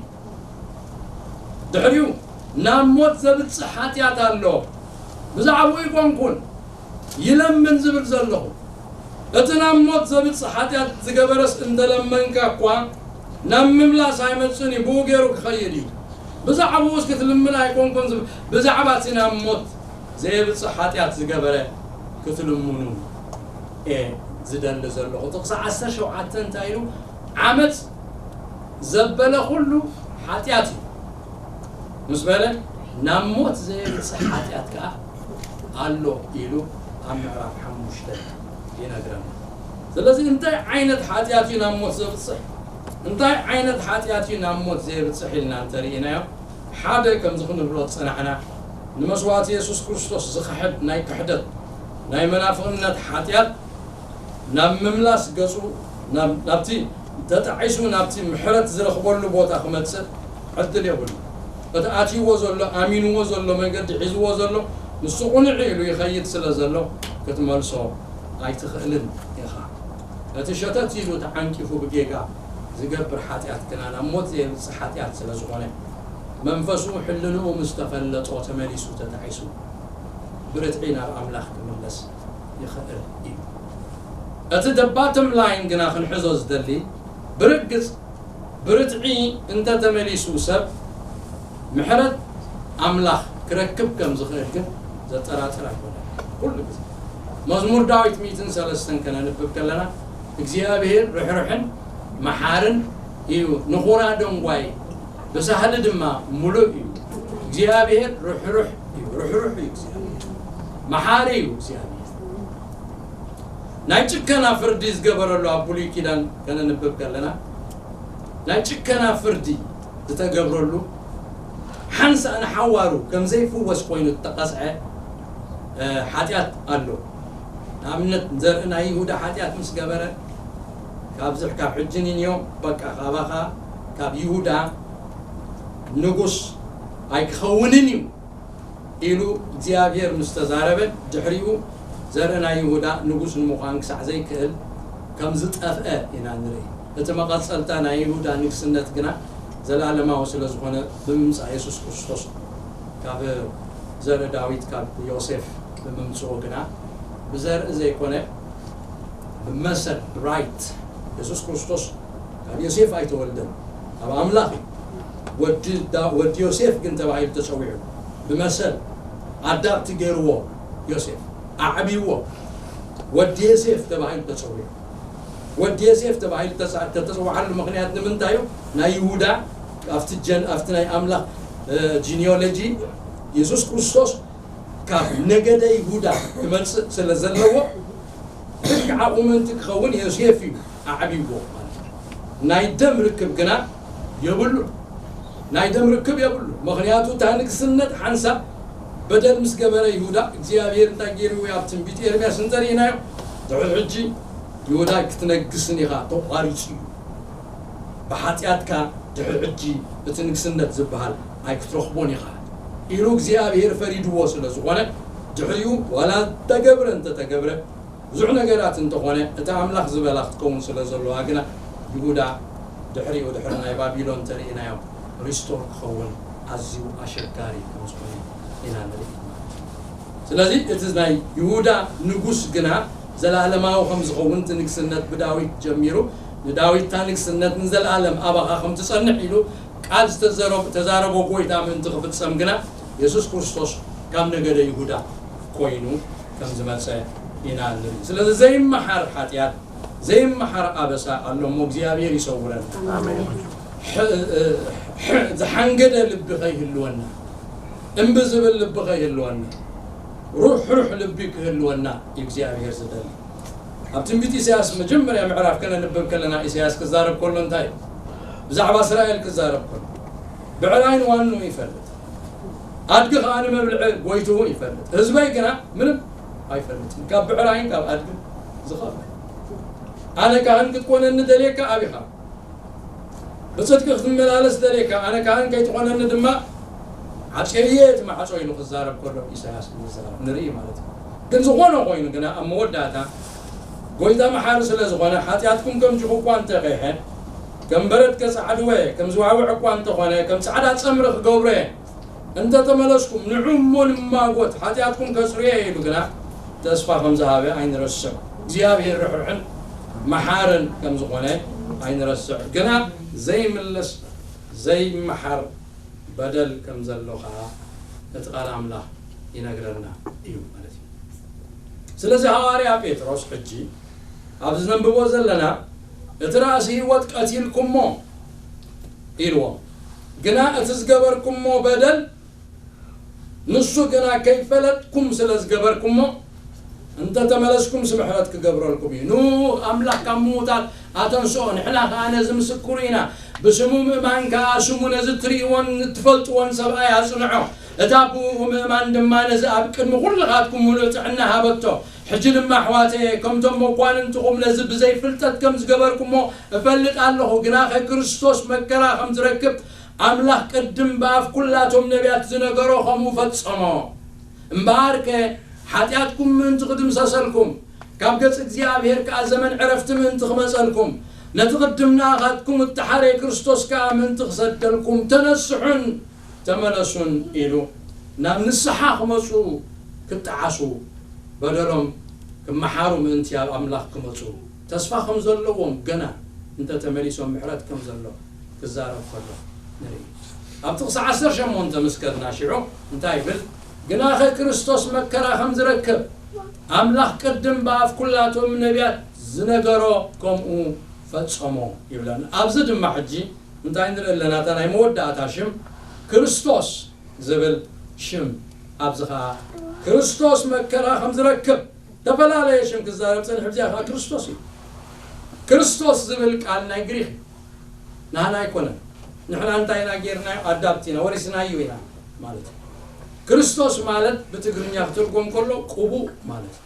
ድሕሪኡ ናብ ሞት ዘብጽሕ ሓጢኣት ኣሎ። ብዛዕባኡ ኣይኮንኩን ይለምን ዝብል ዘለኹ። እቲ ናብ ሞት ዘብጽሕ ሓጢኣት ዝገበረስ እንተለመንካ እኳ ናብ ምምላስ ኣይመጽእን እዩ፣ ብኡ ገይሩ ክኸይድ እዩ። ብዛዕባኡስ ክትልምን ኣይኮንኩን ዝብል፣ ብዛዕባ እቲ ናብ ሞት ዘየብጽሕ ሓጢኣት ዝገበረ ክትልምኑ እየ ዝደሊ ዘለኹ። ጥቕሲ ዓሰርተ ሸውዓተ እንታይ ኢሉ? ዓመጽ ዘበለ ኩሉ ሓጢኣት እዩ ምስ በለ፣ ናብ ሞት ዘየብጽሕ ሓጢኣት ከኣ ኣሎ ኢሉ ኣብ ምዕራፍ ሓሙሽተ ይነግረና። ስለዚ እንታይ ዓይነት ሓጢኣት እዩ ናብ ሞት ዘብጽሕ? እንታይ ዓይነት ሓጢኣት እዩ ናብ ሞት ዘየብጽሕ ኢልና እንተርኢናዮ፣ ሓደ ከምዚ ክንብሎ ዝጸናሕና፣ ንመስዋእቲ የሱስ ክርስቶስ ዝኽሕድ ናይ ክሕደት፣ ናይ መናፍቕነት ሓጢኣት ናብ ምምላስ ገጹ፣ ናብ-፣ ናብቲ ተጣዒሱ ናብቲ ምሕረት ዝረኽበሉ ቦታ ክመጽእ ዕድል የብሉ። እቲ ኣትይዎ ዘሎ፣ ኣሚንዎ ዘሎ፣ መገዲ ሒዝዎ ዘሎ፣ ንሱ ቁኑዕ ኢሉ ይኸይድ ስለ ዘሎ፣ ክትመልሶ ኣይትኽእልን ኢኻ። እቲ ሸተት ኢሉ ተዓንቂፉ ብጌጋ ዝገብር ሓጢኣት ግና ናብ ሞት ዘየብጽሕ ሓጢኣት ስለ ዝኾነ፣ መንፈሱ ሕልንኡ ምስ ተፈለጦ ተመሊሱ ተጣዒሱ ብርትዒ ናብ ኣምላኽ ክምለስ ይኽእል እዩ። እቲ the bottom line ግና ክንሕዞ ዝደሊ፣ ብርግጽ ብርትዒ እንተ ተመሊሱ ሰብ ምሕረት ኣምላኽ ክረክብ ከም ዝኽእል ግን ዘጠራጥር ኣይኮነን። ኩሉ ግዜ መዝሙር ዳዊት ሚእትን ሰለስተን ከነንብብ ከለና፣ እግዚኣብሔር ርሕሩሕን መሓርን እዩ፣ ንኹራ ደንጓይ ብሳህሊ ድማ ምሉእ እዩ። እግዚኣብሔር ርሕሩሕ እዩ፣ ርሕሩሕ እዩ እግዚኣብሔር። መሓሪ እዩ እግዚኣብሔር። ናይ ጭከና ፍርዲ ዝገበረሉ ኣብ ብሉይ ኪዳን ከነንብብ ከለና፣ ናይ ጭከና ፍርዲ ዝተገብረሉ፣ ሓንሳእ ንሓዋሩ ከም ዘይፍወስ ኮይኑ እተቐስዐ፣ እ፣ ሓጢኣት ኣሎ። ንኣብነት፣ ዘርኢ ናይ ይሁዳ ሓጢኣት ምስ ገበረ፣ ካብዚ ካብ ሕጂ ንንዮ፣ በቃ፣ ካባኻ፣ ካብ ይሁዳ ንጉስ ኣይክኸውንን እዩ ኢሉ እግዚኣብሔር ምስ ተዛረበ፣ ድሕሪኡ ዘርኢ ናይ ይሁዳ ንጉስ ንምዃን ክሳዕ ዘይክእል ከም ዝጠፍአ ኢና ንርኢ። እቲ መቐጸልታ ናይ ይሁዳ ንግስነት ግና ዘላለማዊ ስለ ዝኾነ፣ ብምምጻእ የሱስ ክርስቶስ ካብ ዘርኢ ዳዊት፣ ካብ ዮሴፍ ብምምጽኡ ግና፣ ብዘርኢ ዘይኮነ፣ ብመሰል፣ ብራይት፣ የሱስ ክርስቶስ ካብ ዮሴፍ ኣይተወልደን፣ ካብ ኣምላኽ እዩ። ወዲ ዳ-፣ ወዲ ዮሴፍ ግን ተባሂሉ ተጸዊዑ። ብመሰል ኣዳፕት ገይርዎ፣ ዮሴፍ ኣዕብይዎ፣ ወዲ ዮሴፍ ተባሂሉ ተጸዊዑ። ወዲ ዮሴፍ ተባሂሉ ተጸ-፣ ተተጸውዓሉ ምኽንያት ንምንታይ እዩ? ናይ ይሁዳ፣ ኣብቲ ጀን-፣ ኣብቲ ናይ ኣምላኽ፣ እ፣ ጂኒዮሎጂ፣ የሱስ ክርስቶስ ካብ ነገደ ይሁዳ ክመጽእ ስለ ዘለዎ፣ ልክዕ ኣብኡ ምእንቲ ክኸውን ዮሴፍ እዩ ኣዕብይዎ ማለት እዩ። ናይ ደም ርክብ ግና የብሉን። ናይ ደም ርክብ የብሉን። ምኽንያቱ እታ ንግስነት ሓንሳብ በደል ምስ ገበረ ይሁዳ እግዚኣብሔር እንታይ ገይርዎ እዩ? ኣብ ትንቢት ኤርምያስ እንተርኢናዮ ድሕሪ ሕጂ ይሁዳ ክትነግስን ኢኻ ተቋሪጹ እዩ። ብሓጢኣትካ ድሕሪ ሕጂ እቲ ንግስነት ዝበሃል ኣይክትረኽቦን ኢኻ ኢሉ እግዚኣብሔር ፈሪድዎ ስለ ዝኾነ ድሕሪኡ ዋላ ተገብረ እንተተገብረ ብዙሕ ነገራት እንተኾነ እታ ኣምላኽ ዝበላ ክትከውን ስለ ዘለዋ ግና ይሁዳ ድሕሪኡ ድሕሪ ናይ ባቢሎን ተርእናዮ ሪስቶር ክኸውን ኣዝዩ ኣሸጋሪ ከም ዝኾነ ኢና ንርኢ። ስለዚ እቲ ናይ ይሁዳ ንጉስ ግና ዘለኣለማዊ ከም ዝኸውን እቲ ንግስነት ብዳዊት ጀሚሩ ንዳዊት እታ ንግስነት ንዘለኣለም ኣባኻ ከም ትጸንሕ ኢሉ ቃል ዝተዘረብ- ተዛረቦ ጎይታ ምእንቲ ክፍጸም ግና የሱስ ክርስቶስ ካብ ነገደ ይሁዳ ኮይኑ ከም ዝመጸ ኢና ንርኢ። ስለዚ ዘይመሓር ሓጢኣት ዘይመሓር ኣበሳ ኣሎ እሞ እግዚኣብሔር ይሰውረን። ዝሓንገደ ልቢ ከይህልወና እምቢ ዝብል ልቢ ከይህልወና ሩሕሩሕ ልቢ ክህልወና እግዚኣብሔር ዝደሊ። ኣብ ትንቢት ኢሳያስ መጀመርያ ምዕራፍ ከነንብብ ከለና ኢሳያስ ክዛረብ ከሎ እንታይ ብዛዕባ እስራኤል ክዛረብ ከሎ ብዕራይን ዋኑ ይፈልጥ ኣድጊ ከዓ ንመብልዒ ጎይትኡ ይፈልጥ ህዝበይ ግና ምንም ኣይፈልጥን ካብ ብዕራይን ካብ ኣድግን ዝኸፍእ ኣነ ካህን ክትኮነኒ ደልየካ ኣቢኻ ብፅድቂ ክትመላለስ ደልየካ ኣነ ካህን ከይትኾነኒ ድማ ዓፅየየ እቲ ማዕፆ ኢሉ ክዛረብ ከሎ ኢሳያስ ምዝራብ ንርኢ ማለት እዩ። ግን ዝኾነ ኮይኑ ግና ኣብ መወዳእታ ጎይታ መሓሪ ስለ ዝኾነ ሓጢኣትኩም ከም ጅኹ እኳ እንተቐይሐ ከም በረድ ከፃዕድወ ከም ዝዋውዕ እኳ እንተኾነ ከም ፃዕዳ ፀምሪ ክገብሮ እየ እንተተመለስኩም ንዑ እሞ ንማጎት ሓጢኣትኩም ከፅርዮ እየ ኢሉ ግና ተስፋ ከም ዝሃበ ኣይንረስዕ። እግዚኣብሔር ርሕርሕን መሓርን ከም ዝኾነ ኣይንረስዕ። ግና ዘይምለስ ዘይመሓር በደል ከም ዘሎ ከዓ እቲ ቃል ኣምላኽ ይነግረና እዩ ማለት እዩ። ስለዚ ሃዋርያ ጴጥሮስ ሕጂ ኣብዚ ዘንብቦ ዘለና እቲ ራእሲ ህይወት ቀቲልኩሞ ኢልዎም፣ ግና እቲ ዝገበርኩሞ በደል ንሱ ግና ከይፈለጥኩም ስለ ዝገበርኩሞ እንተ ተመለስኩምስ ምሕረት ክገብረልኩም እዩ። ንኡ ኣምላኽ ካብ ምዉታት ኣተንስኦ፣ ንሕና ከኣ ነዚ ምስክሩ ኢና። ብስሙ ምእማን ከኣ ስሙ ነዚ እትርእይዎን እትፈልጥዎን ሰብኣይ ኣጽንዖ። እታ ብእኡ ምእማን ድማ ነዚ ኣብ ቅድሚ ኹልኻትኩም ምሉእ ጥዕና ሃበቶ። ሕጂ ድማ ኣሕዋተየ፣ ከምቶም መኳንንትኹም ነዚ ብዘይ ፍልጠት ከም ዝገበርኩሞ እፈልጥ ኣለኹ፣ ግናኸ ክርስቶስ መከራ ከም ዝረክብ ኣምላኽ ቅድም ብኣፍ ኩላቶም ነቢያት ዝነገሮ ኸምኡ ፈጸሞ። እምበኣርከ ሓጢኣትኩም ምእንቲ ክድምሰሰልኩም፣ ካብ ገጽ እግዚኣብሔር ከኣ ዘመን ዕረፍቲ ምእንቲ ክመጸልኩም፣ ነቲ ቅድም ንኣኻትኩም እተሓረየ ክርስቶስ ከኣ ምእንቲ ክሰደልኩም፣ ተነስሑን ተመለሱን ኢሉ ናብ ንስሓ ክመጹ ክጠዓሱ በደሎም ክመሓሩ ምእንቲ ኣብ ኣምላኽ ክመጹ ተስፋ ከም ዘለዎም ገና እንተ ተመሊሶም ምሕረት ከም ዘሎ ክዛረብ ከሎ ንርኢ። ኣብ ጥቕሲ ዓሰርተ ሸሞንተ ምስ ከድና ሽዑ እንታይ ይብል? ግናኸ ክርስቶስ መከራ ከም ዝረክብ ኣምላኽ ቅድም ብኣፍ ኩላቶም ነቢያት ዝነገሮ ከምኡ ፈጸሞ ይብለና። ኣብዚ ድማ ሕጂ እንታይ ንርኢ ኣለና? እታ ናይ መወዳእታ ሽም ክርስቶስ ዝብል ሽም ኣብዚ ኸዓ ክርስቶስ መከራ ከም ዝረክብ ተፈላለየ ሽም ክዛረብ ጸኒሑ፣ ብዚኣ ኸዓ ክርስቶስ እዩ። ክርስቶስ ዝብል ቃል ናይ ግሪኽ እዩ። ናህና ኣይኮነን። ንሕና እንታይ ኢና ጌርናዮ? ኣዳፕት ኢና፣ ወሪስናዮ ኢና ማለት እዩ። ክርስቶስ ማለት ብትግርኛ ክትርጎም ከሎ ቅቡእ ማለት እዩ።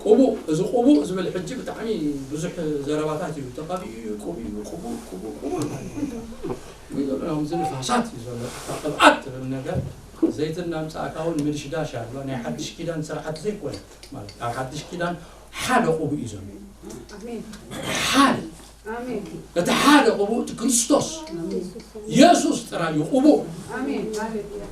ቅቡእ፣ እዚ ቅቡእ ዝብል ሕጂ ብጣዕሚ ብዙሕ ዘረባታት እዩ። ተቐቢኡ እዩ፣ ቅቡእ እዩ፣ ቅቡእ፣ ቅቡእ፣ ቅቡእ። ወይ ዘሎ፣ ከምዚ ንፋሳት እዩ ዘሎ። ቅብኣት ትብል ነገር፣ ዘይትን እናምጻእካ እውን ምድሽዳሽ ኣሎ። ናይ ሓድሽ ኪዳን ስርዓት ዘይኮነ ማለት፣ ኣብ ሓድሽ ኪዳን ሓደ ቅቡእ እዩ ዘሎ። ኣሜን። ሓደ። ኣሜን። እቲ ሓደ ቅቡእ እቲ ክርስቶስ፣ ኣሜን። የሱስ ጥራይ እዩ ቅቡእ። ኣሜን። ሃሌሉያ።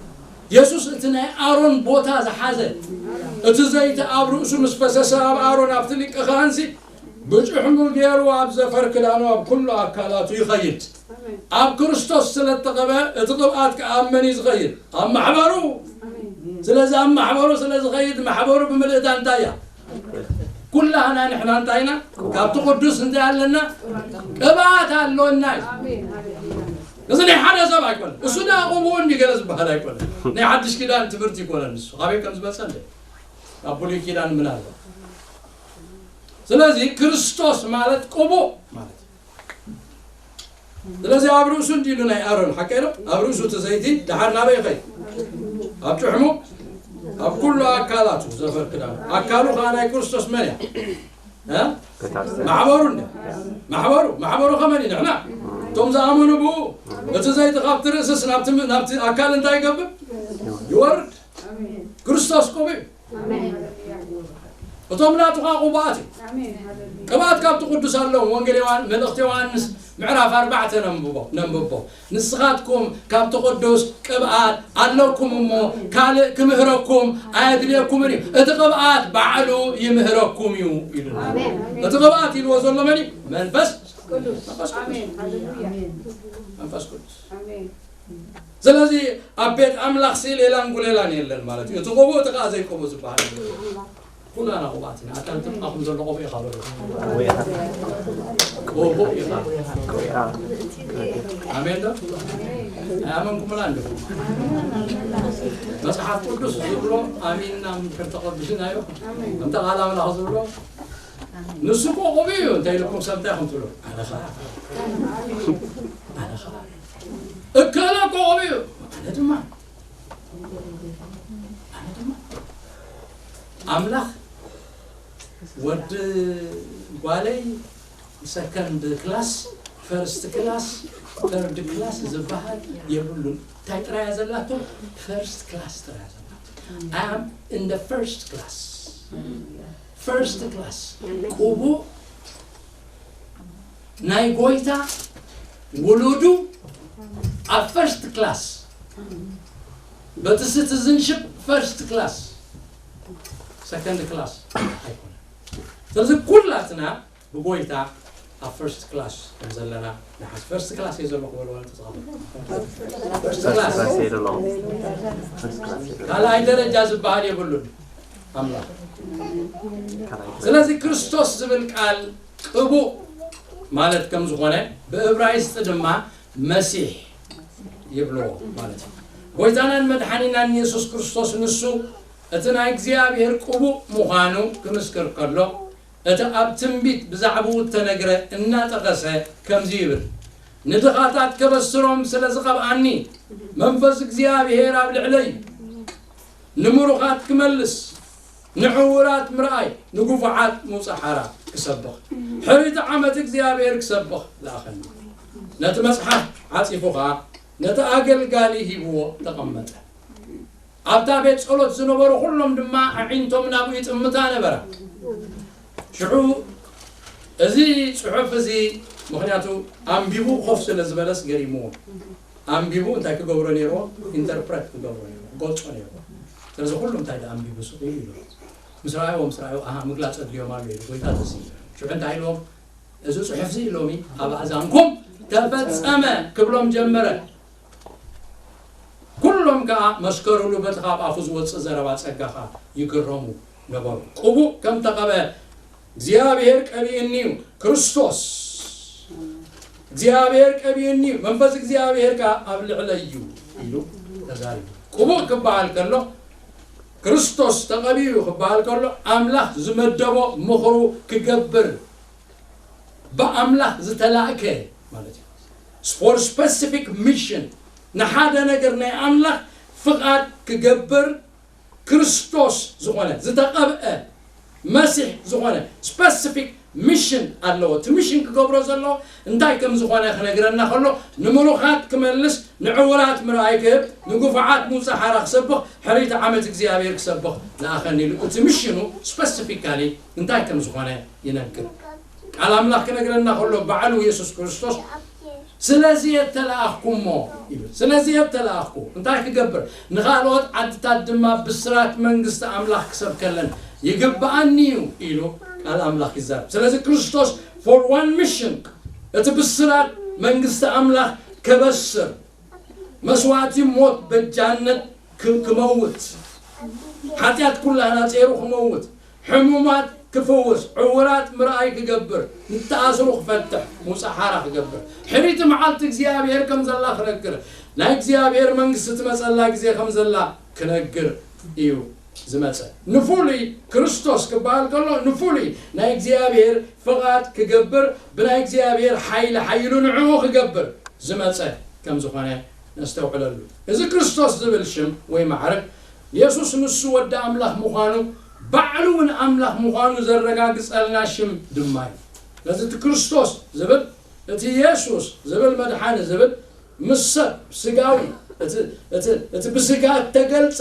የሱስ እቲ ናይ ኣሮን ቦታ ዝሓዘ፣ ኣሜን። እቲ ዘይቲ ኣብ ርእሱ ምስ ፈሰሰ ኣብ ኣሮን ኣብቲ ሊቀ ካህንሲ ብጭሕሙ ገይሩ ኣብ ዘፈር ክዳኑ ኣብ ኩሉ ኣካላቱ ይኸይድ። ኣሜን። ኣብ ክርስቶስ ስለ እተቐብአ እቲ ቅብኣት ከኣ ኣብ መን እዩ ዝኸይድ? ኣብ ማሕበሩ። ኣሜን። ስለዚ ኣብ ማሕበሩ ስለ ዝኸይድ ማሕበሩ ብምልእታ እንታይ እያ? ኩላህና ንሕና እንታይ ኢና? ካብቲ ቅዱስ እንታይ ኣለና? ቅብኣት ኣሎና እዩ። ኣሜን። ሃሌሉያ። እዚ ናይ ሓደ ሰብ ኣይኮነን። እሱ ደኣ ቅቡእ እንዲ ገለ ዝበሃል ኣይኮነን። ናይ ሓድሽ ኪዳን ትምህርቲ ይኮነን። ንሱ ካበይ ከም ዝመጸ እንደ ኣብ ብሉይ ኪዳን ምን ኣሎ? ስለዚ ክርስቶስ ማለት ቅቡእ ማለት እዩ። ስለዚ ኣብ ርእሱ እንዲሉ ናይ ኣሮን ሓቀ ኢሎ ኣብ ርእሱ እቲ ዘይቲ ደሓር ናበይ ይኸይ ኣብ ጭሕሙ ኣብ ኩሉ ኣካላቱ ዘፈር ክዳኑ ኣካሉ ከዓ ናይ ክርስቶስ መን እያ? እ? ማሕበሩ እንደ ማሕበሩ ማሕበሩ ከመን እዩ ንሕና እቶም ዝኣመኑ ብኡ እቲ ዘይቲ ካብቲ ርእስስ ናብቲ ናብቲ ኣካል እንታይ ይገብር ይወርድ። ክርስቶስ ቅቡእ እዩ። እቶም ናቱ ከዓ ቅቡኣት እዩ። ቅብኣት ካብቲ ቅዱስ ኣለዎም። ወንጌል ዮሃን መልእኽቲ ዮሃንስ ምዕራፍ ኣርባዕተ ነንብቦ ነንብቦ ንስኻትኩም ካብቲ ቅዱስ ቅብኣት ኣለኩም እሞ ካልእ ክምህረኩም ኣየድልየኩምን እዩ። እቲ ቅብኣት ባዕሉ ይምህረኩም እዩ ኢሉ። እቲ ቅብኣት ኢልዎ ዘሎ መን እዩ? መንፈስ መንፈስ ቅዱስ። መንፈስ ቅዱስ። ስለዚ ኣብ ቤት ኣምላኽ ሲ ሌላን ጉሌላን የለን ማለት እዩ። እቲ ቅቡእ እቲ ከዓ ዘይቅቡእ ዝበሃል ኩላና ቅብኣት ኢና። ኣታ ትማኹም ዘሎ ቅቡእ ኢኻ በሉ። ቅቡእ ኢኻ። ኣሜን ዶ? ኣይኣመንኩምላ እንዲኹም። መጽሓፍ ቅዱስ ዝብሎ ኣሚንና እንድሕር ተቐቢልናዮ ከምቲ ቃል ኣምላኽ ዝብሎ ንሱ እኮ ቅቡእ እዩ እንተ ኢልኩም ሰብ እንታይ ኢኹም ትብሉ? ኣነ ኸዓ ኣነ ኸዓ እከለ እኮ ቅቡእ እዩ። ኣነ ድማ ኣነ ድማ ኣምላኽ ወዲ ጓለይ ሰከንድ ክላስ ፈርስት ክላስ ተርድ ክላስ ዝበሃል የብሉን። እንታይ ጥራያ ዘላቶ? ፈርስት ክላስ ጥራያ ዘላቶ። I am in the first class. ፈርስት ክላስ ቅቡእ ናይ ጎይታ ውሉዱ ኣብ ፈርስት ክላስ በቲ ሲቲዝንሽፕ ፈርስት ክላስ ሰከንድ ክላስ ኣይኮነ። ስለዚ ኩላትና ብጎይታ ኣብ ፈርስት ክላስ ከም ዘለና ንሓስ ፈርስት ክላስ እየ ዘለኹ በልዋ ተጻወቱ። ፈርስት ክላስ ካልኣይ ደረጃ ዝበሃል የብሉን ኣምላኽ። ስለዚ ክርስቶስ ዝብል ቃል ቅቡእ ማለት ከም ዝኾነ ብእብራይስጥ ድማ መሲሕ ይብልዎ ማለት እዩ። ጎይታናን መድሓኒናን ኢየሱስ ክርስቶስ ንሱ እቲ ናይ እግዚኣብሔር ቅቡእ ምዃኑ ክምስክር ከሎ እቲ ኣብ ትንቢት ብዛዕባኡ እተነግረ እናጠቐሰ ከምዚ ይብል፣ ንድኻታት ከበስሮም ስለ ዝቐብኣኒ መንፈስ እግዚኣብሔር ኣብ ልዕለይ እዩ። ንምሩኻት ክመልስ፣ ንዕውራት ምርኣይ፣ ንግፉዓት ምውጻእ ሓራ ክሰብኽ፣ ሕሪቲ ዓመት እግዚኣብሔር ክሰብኽ ለኣኸኒ። ነቲ መጽሓፍ ዓጺፉ ኸኣ ነቲ ኣገልጋሊ ሂብዎ ተቐመጠ። ኣብታ ቤት ጸሎት ዝነበሩ ኩሎም ድማ ኣዒንቶም ናብኡ ይጥምታ ነበራ። ሽዑ እዚ ጽሑፍ እዚ ምኽንያቱ ኣንቢቡ ኮፍ ስለ ዝበለስ ገሪምዎ። ኣንቢቡ እንታይ ክገብሮ ነይርዎ? ኢንተርፕረት ክገብሮ ነይርዎ፣ ክገልጾ ነይርዎ። ስለዚ ኩሉ እንታይ ደኣ ኣንቢቡ ስቕ ኢሉ ኢሉ። ምስ ረኣይዎ ምስ ረኣይዎ ኣሃ ምግላጽ ኣድልዮም ኣሎ ኢሉ ጎይታ ተሲ ሽዑ እንታይ ኢልዎም? እዚ ጽሑፍ እዚ ሎሚ ኣብ ኣእዛንኩም ተፈጸመ ክብሎም ጀመረ። ኩሎም ከኣ መስከሩሉ በቲ ካብ ኣፉ ዝወጽእ ዘረባ ጸጋኻ ይግረሙ ነበሩ። ቅቡእ ከም ተቐበ እግዚኣብሔር ቀቢእኒ እዩ። ክርስቶስ እግዚኣብሔር ቀቢእኒ እዩ፣ መንፈስ እግዚኣብሔር ከኣ ኣብ ልዕለይ እዩ ኢሉ ተዛሪቡ። ቅቡእ ክበሃል ከሎ ክርስቶስ ተቐቢኡ ክበሃል ከሎ ኣምላኽ ዝመደቦ ምኽሩ ክገብር ብኣምላኽ ዝተላእከ ማለት እዩ። For specific mission ንሓደ ነገር ናይ ኣምላኽ ፍቓድ ክገብር ክርስቶስ ዝኾነ ዝተቐብአ መሲሕ ዝኾነ ስፐሲፊክ ሚሽን ኣለዎ። እቲ ሚሽን ክገብሮ ዘለዎ እንታይ ከም ዝኾነ ክነግረና ከሎ ንምሩኻት ክመልስ ንዕውራት ምርኣይ ክህብ ንግፉዓት ምውፃእ ሓራ ክሰብኽ ሕርይቲ ዓመት እግዚኣብሔር ክሰብኽ ለኣኸኒ ኢሉ እቲ ሚሽኑ ስፐሲፊካሊ እንታይ ከም ዝኾነ ይነግር። ቃል ኣምላኽ ክነግረና ከሎ ባዕሉ የሱስ ክርስቶስ ስለዚ እየ እተለኣኽኩ እሞ ይብል። ስለዚ እየ እተለኣኽኩ እንታይ ክገብር ንኻልኦት ዓድታት ድማ ብስራት መንግስቲ ኣምላኽ ክሰብከለን ይግብኣኒ እዩ ኢሉ ቃል ኣምላኽ ይዛረብ። ስለዚ ክርስቶስ for one mission እቲ ብስራት መንግስቲ ኣምላኽ ከበስር መስዋእቲ ሞት በጃነት ክመውት ሓጢኣት ኩላህና ጼሩ ክመውት ሕሙማት ክፍውስ ዕውራት ምርኣይ ክገብር ንተኣስሩ ክፈትሕ ምውፃእ ሓራ ክገብር ሕሪቲ መዓልቲ እግዚኣብሔር ከም ዘላ ክነግር ናይ እግዚኣብሔር መንግስቲ ትመፀላ ግዜ ከም ዘላ ክነግር እዩ። ዝመጸ። ንፍሉይ ክርስቶስ ክበሃል ከሎ ንፍሉይ ናይ እግዚኣብሔር ፍቓድ ክገብር፣ ብናይ እግዚኣብሔር ሓይሊ ሓይሉ ንዕኡ ክገብር ዝመጸ ከም ዝኾነ ነስተውዕለሉ። እዚ ክርስቶስ ዝብል ሽም ወይ ማዕርግ የሱስ ንሱ ወዲ ኣምላኽ ምዃኑ ባዕሉ እውን ኣምላኽ ምዃኑ ዘረጋግጸልና ሽም ድማ እዩ። ስለዚ እቲ ክርስቶስ ዝብል እቲ የሱስ ዝብል መድሓኒ ዝብል ምስ ሰብ ስጋዊ እቲ እቲ እቲ ብስጋ እተገልጸ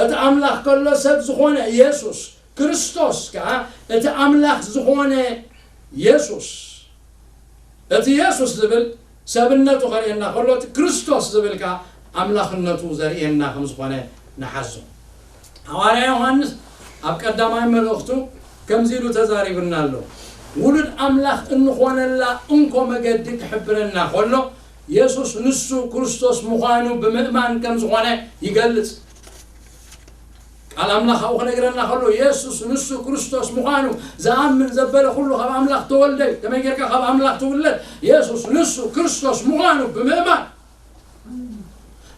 እቲ ኣምላኽ ከሎ ሰብ ዝኾነ የሱስ ክርስቶስ ከኣ እቲ ኣምላኽ ዝኾነ የሱስ እቲ የሱስ ዝብል ሰብነቱ ከርእየና ከሎ እቲ ክርስቶስ ዝብል ከኣ ኣምላኽነቱ ዘርእየና ከም ዝኾነ ንሓዞ። ሃዋርያ ዮሃንስ ኣብ ቀዳማይ መልእኽቱ ከምዚ ኢሉ ተዛሪብና ኣሎ። ውሉድ ኣምላኽ እንኾነላ እንኮ መገዲ ክሕብረና ከሎ የሱስ ንሱ ክርስቶስ ምዃኑ ብምእማን ከም ዝኾነ ይገልጽ። ቃል ኣምላኽ ኣብኡ ክነግረና ከሎ የሱስ ንሱ ክርስቶስ ምዃኑ ዝኣምን ዘበለ ኩሉ ካብ ኣምላኽ ተወልደ እዩ። ከመይ ጌርካ ካብ ኣምላኽ ትውለድ? የሱስ ንሱ ክርስቶስ ምዃኑ ብምእማን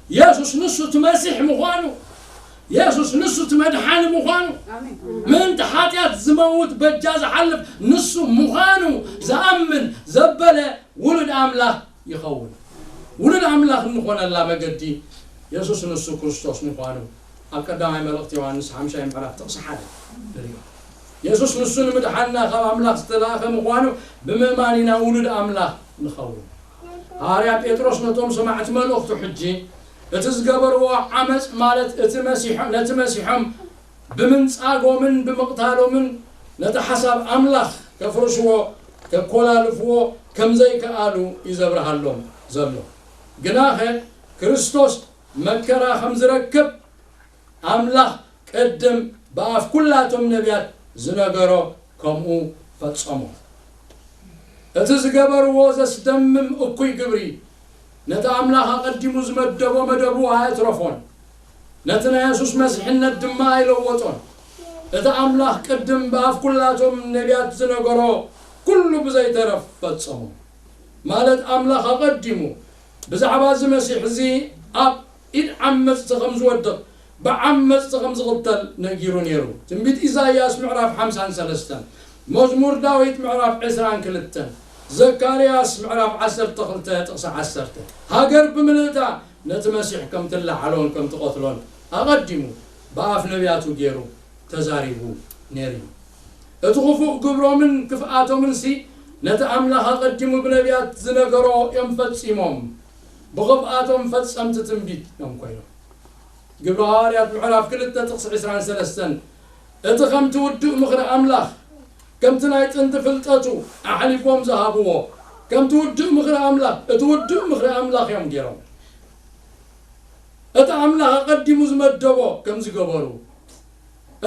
የሱስ ንሱ እቲ መሲሕ ምዃኑ የሱስ ንሱ እቲ መድሓኒ ምዃኑ ምእንቲ ሓጢኣት ዝመውት በጃ ዝሓልፍ ንሱ ምዃኑ ዝኣምን ዘበለ ውሉድ ኣምላኽ ይኸውን። ውሉድ ኣምላኽ እንኾነላ መገዲ የሱስ ንሱ ክርስቶስ ምዃኑ ኣብ ቀዳማይ መልእኽቲ ዮሃንስ ሓምሻይ ምዕራፍ ጥቕሲ ሓደ ንሪኦ። የሱስ ንሱ ንምድሓንና ካብ ኣምላኽ ዝተላእኸ ምዃኑ ብምእማን ኢና ውሉድ ኣምላኽ ንኸውን። ሃዋርያ ጴጥሮስ ነቶም ሰማዕቲ መልእኽቱ ሕጂ እቲ ዝገበርዎ ዓመፅ ማለት እቲ መሲሖ ነቲ መሲሖም ብምንጻጎምን ብምቕታሎምን ነቲ ሓሳብ ኣምላኽ ከፍርስዎ ከኮላልፍዎ ከም ዘይከኣሉ እዩ ዘብርሃሎም ዘሎ። ግናኸ ክርስቶስ መከራ ከም ዝረክብ ኣምላኽ ቅድም ብኣፍ ኩላቶም ነቢያት ዝነገሮ ከምኡ ፈጸሞ። እቲ ዝገበርዎ ዘስደምም እኩይ ግብሪ ነቲ ኣምላኽ ኣቐዲሙ ዝመደቦ መደቡ ኣየትረፎን፣ ነቲ ናይ የሱስ መሲሕነት ድማ ኣይለወጦን። እቲ ኣምላኽ ቅድም ብኣፍ ኩላቶም ነቢያት ዝነገሮ ኩሉ ብዘይተረፍ ፈጸሞ። ማለት ኣምላኽ ኣቐዲሙ ብዛዕባ እዚ መሲሕ እዚ ኣብ ኢድ ዓመጽቲ ከም ዝወድቕ ብዓመጽቲ ከም ዝቕተል ነጊሩ ነይሩ። ትንቢት ኢሳይያስ ምዕራፍ ሓምሳን ሰለስተን፣ መዝሙር ዳዊት ምዕራፍ ዕስራን ክልተን፣ ዘካርያስ ምዕራፍ ዓሰርተ ክልተ ጥቕሲ ዓሰርተ፣ ሃገር ብምልእታ ነቲ መሲሕ ከም ትለዓሎን ከም ትቐትሎን ኣቐዲሙ ብኣፍ ነቢያቱ ገይሩ ተዛሪቡ ነይሩ እዩ። እቲ ክፉእ ግብሮምን ክፍኣቶምንሲ ነቲ ኣምላኽ ኣቐዲሙ ብነቢያት ዝነገሮ እዮም ፈጺሞም። ብኽፍኣቶም ፈጸምቲ ትንቢት እዮም ኮይኖም። ግብሪ ሃዋርያት ምዕራፍ ክልተ ጥቕሲ ዕስራን ሰለስተን፣ እቲ ከምቲ ውዱእ ምኽሪ ኣምላኽ ከምቲ ናይ ጥንቲ ፍልጠቱ ኣሕሊፎም ዝሃብዎ፣ ከምቲ ውዱእ ምኽሪ ኣምላኽ፣ እቲ ውዱእ ምኽሪ ኣምላኽ እዮም ገይሮም። እቲ ኣምላኽ ኣቐዲሙ ዝመደቦ ከም ዝገበሩ፣